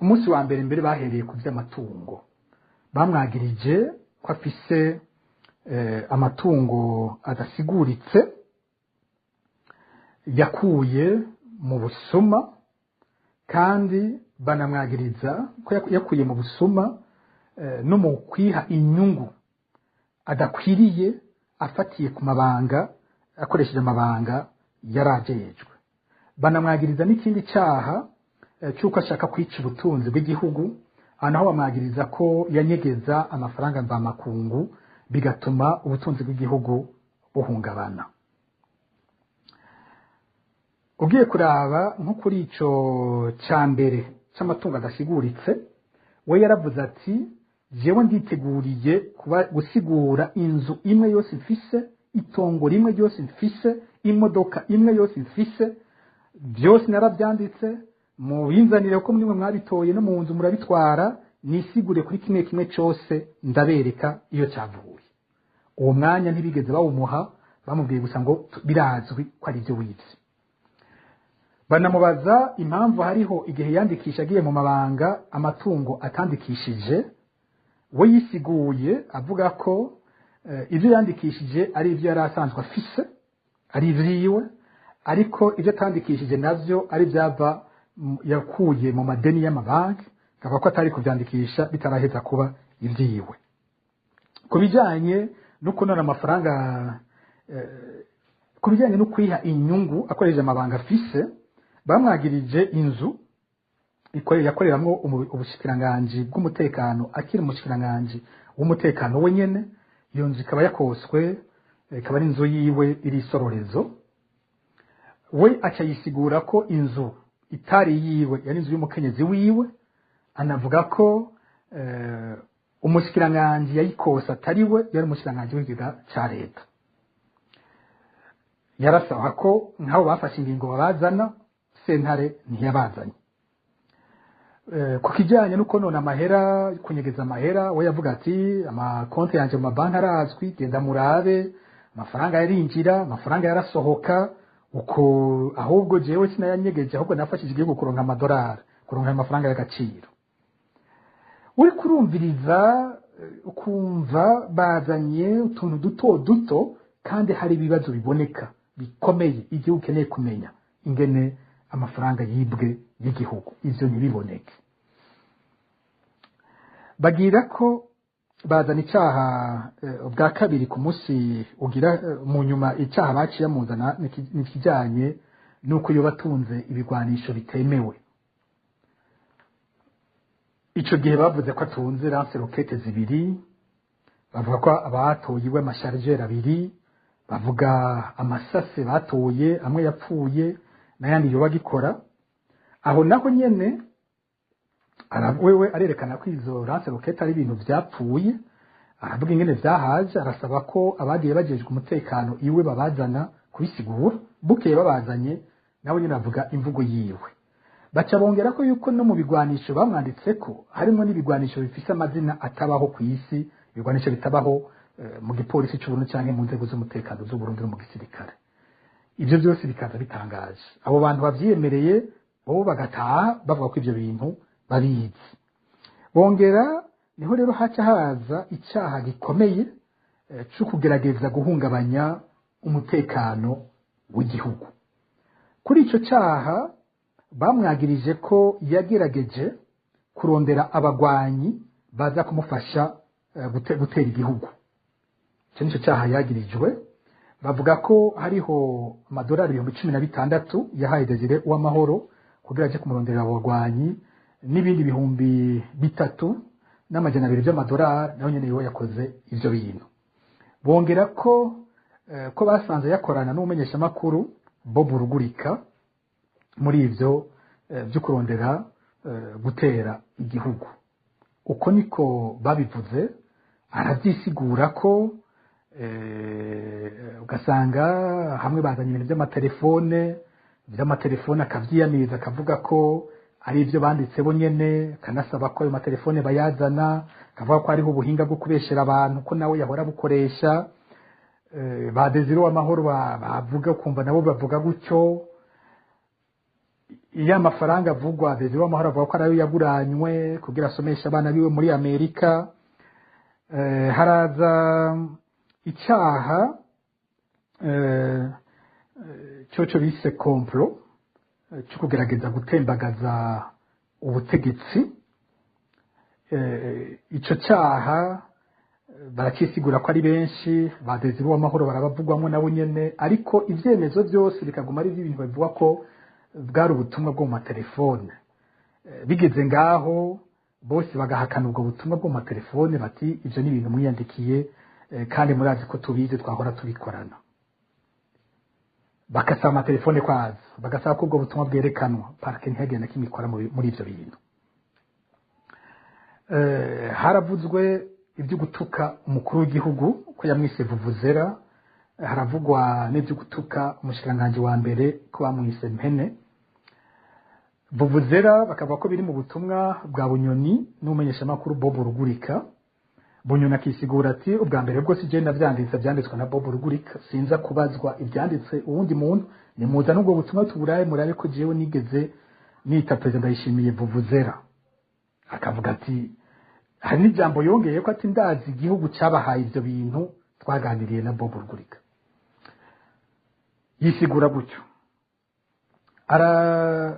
umunsi wa mbere mbere bahereye ku vy'amatungo. Bamwagirije ko afise amatungo adasiguritse yakuye mu busuma, kandi banamwagiriza ko yakuye mu busuma no mu kwiha inyungu adakwiriye afatiye ku mabanga, akoresheje amabanga yarajejwe. Banamwagiriza n'ikindi cyaha cy'uko ashaka kwica ubutunzi bw'igihugu. Aha naho bamwagiriza ko yanyegeza amafaranga mvamakungu, bigatuma ubutunzi bw'igihugu buhungabana. Ugiye kuraba nko kuri ico cya mbere cy'amatungo adasiguritse, we yaravuze ati: "Jewe nditeguriye kuba gusigura inzu imwe yose mfise, itongo rimwe ryose mfise, imodoka imwe yose mfise, byose narabyanditse, mubinzanire ko mwe mwabitoye no mu nzu murabitwara, nisigure kuri kimwe kimwe cyose, ndabereka iyo cyavuye." Uwo mwanya ntibigeze bawumuha, bamubwiye gusa ngo birazwi ko ari ibyo wibye. Banamubaza impamvu hariho igihe yandikisha agiye mu mabanga amatungo atandikishije. We yisiguye avuga ko ibyo yandikishije ari ibyo yari asanzwe afise, ari ibyiwe, ariko ibyo atandikishije navyo ari byava yakuye mu madeni y'amabanki, akavuga ko atari kubyandikisha bitaraheza kuba ibyiwe. Ku bijyanye no kunona amafaranga, ku bijyanye no kwiha inyungu akoresheje amabanga afise, bamwagirije inzu yakoreramwo ubushikiranganji bw'umutekano akiri umushikiranganji w'umutekano wenyene. Iyo nzu ikaba yakoswe, ikaba ari inzu yiwe iri Isororezo. We aca yisigura ko inzu itari yiwe, yari inzu y'umukenyezi wiwe, anavuga ko umushikiranganji yayikose atari we, yari umushikiranganji w'ikigega ca leta. Yarasaba ko nk'abo bafashe ingingo babazana, sentare ntiyabazanye. Ku kijyanye no konona amahera, kunyegeza amahera, we yavuga ati: "Amakonti yanjye mu mabanki arazwi, genda murabe, amafaranga yarinjira, amafaranga yarasohoka uko, ahubwo jewe sinayanyegeje, ahubwo nafashije igihugu kuronka amadolari, kuronka ayo mafaranga y'agaciro." Uri kurumviriza Ukumva bazanye utuntu duto duto kandi hari ibibazo biboneka bikomeye igihugu ukeneye kumenya ingene amafaranga yibwe y'igihugu, ivyo ntibiboneke. Bagira ko bazana icyaha bwa kabiri ku munsi ugira mu nyuma. Icyaha baciye muzana nikijyanye n'uko yoba atunze ibigwanisho bitemewe. Ico gihe bavuze ko atunze lance-roquettes zibiri, bavuga ko abatoye iwe ama chargeurs abiri, bavuga amasase batoye, amwe yapfuye n'ayandi yoba agikora. Aho naho nyene wewe arerekana ko izo lance-roquettes ari ibintu vyapfuye, aravuga ingene vyahaje, arasaba ko abagiye bajejwe umutekano iwe babazana kubisigura. Bukeye babazanye, nawe nyene avuga imvugo yiwe. Baca bongera ko yuko no mu bigwanisho bamwanditse ko harimo n'ibigwanisho bifise amazina atabaho ku isi, ibigwanisho bitabaho mu gipolisi c'Uburundi canke mu nzego z'umutekano z'Uburundi no mu gisirikare. Ivyo byose bikaza bitangaje. Abo bantu bavyiyemereye bo bagataha bavuga ko ivyo bintu babizi. Bongera niho rero haca haza icyaha gikomeye co kugerageza guhungabanya umutekano w'igihugu. Kuri ico cyaha bamwagirije ko yagerageje kurondera abagwanyi baza kumufasha gutera igihugu. Icyo nicyo cyaha yagirijwe. Bavuga ko hariho amadolari 16,000 yahaye Desire Uwamahoro kugira aje kumuronderera abo bagwanyi, n'ibindi 3,200 by'amadolari nawe nyene yoba yakoze ivyo bintu. Bongera ko basanze yakorana n'umumenyeshamakuru Bob Rugurika muri ivyo byo kurondera gutera igihugu. Uko niko babivuze. Arabyisigura ko ugasanga hamwe bazanye ibintu by'amatelefone, akavyiyamiriza, akavuga ko ari ibyo banditse bo nyene, akanasaba ko ayo matelefone bayazana, akavuga ko hariho ubuhinga bwo kubeshera abantu, ko nawe yahora bukoresha. Ba Desire Uwamahoro bavuga, kumva nabo bavuga gutyo. Iyo amafaranga avugwa, Desire Uwamahoro avuga ko ariyo yaguranywe kugira asomeshe abana biwe muri Amerika. Haraza icyaha cyoco bise complot cyo kugerageza gutembagaza ubutegetsi. Ico cyaha baracisigura ko ari benshi, ba Desire Uwamahoro barabavugwamo nabo nyene, ariko ivyemezo byose bikaguma ari ibintu bavuga ko bwari ubutumwa bwo mu matelefone. Bigeze ngaho bose bagahakana ubwo butumwa bwo mu matelefone, bati ivyo ni ibintu mwiyandikiye, kandi murazi ko tubizi, twahora tubikorana. Bagasaba amatelefone kwaza, bagasaba ko ubwo butumwa bwerekanwa. Parquet ntihagire na kimwe ikora muri ivyo bintu. Haravuzwe ibyo gutuka umukuru w'igihugu ko yamwise vuvuzera, haravugwa n'ibyo gutuka umushikiranganji wa mbere ko bamwise mpene. Vuvuzera bakavuga ko biri mu butumwa bwa Bunyoni n'umumenyeshamakuru Bob Rugurika. Bunyoni akisigura ati ubwa mbere bwo si je navyanditse, vyanditswe na Bob Rugurika, sinza kubazwa ivyanditse uwundi muntu, nimuza n'ubwo butumwa tuburaye murabe ko jewe nigeze nita Perezida Ndayishimiye vuvuzera. Akavuga ati hari n'ijambo yongeye ko ati ndazi igihugu cyabahaye ivyo bintu, twaganiriye na Bob Rugurika. Yisigura gutyo.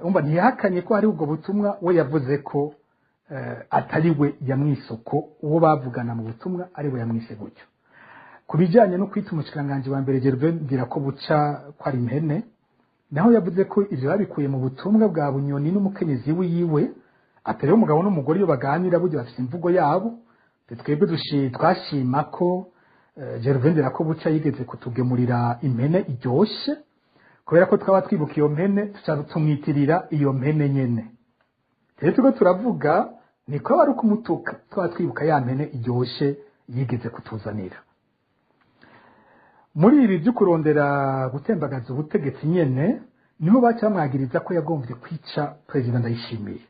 Umva, ntiyahakanye ko hari ubwo butumwa, we yavuze ko atari we yamwisoko, uwo bavugana mu butumwa ari we yamwise gutyo. Ku bijyanye no kwita umushikiranganji wa mbere Gervais Ndirakobuca ko ari impene, naho yavuze ko ivyo babikuye mu butumwa bwa Bunyoni n'umukenyezi wiwe, atari umugabo n'umugore iyo baganira burya bafite imvugo yabo. Twebwe twashima ko Gervais Ndirakobuca yigeze kutugemurira impene iryoshe, kubera ko twaba twibuka iyo mpene tuca tumwitirira iyo mpene nyene. Rero turiko turavuga niko ari ukumutuka, twaba twibuka ya mpene iryoshe yigeze kutuzanira. Muri ibi byo kurondera gutembagaza ubutegetsi nyene niho baca bamwagiriza ko yagombye kwica Perezida Ndayishimiye.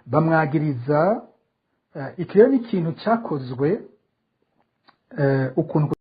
Bamwagiriza iki rero ni ikintu cyakozwe ukuntu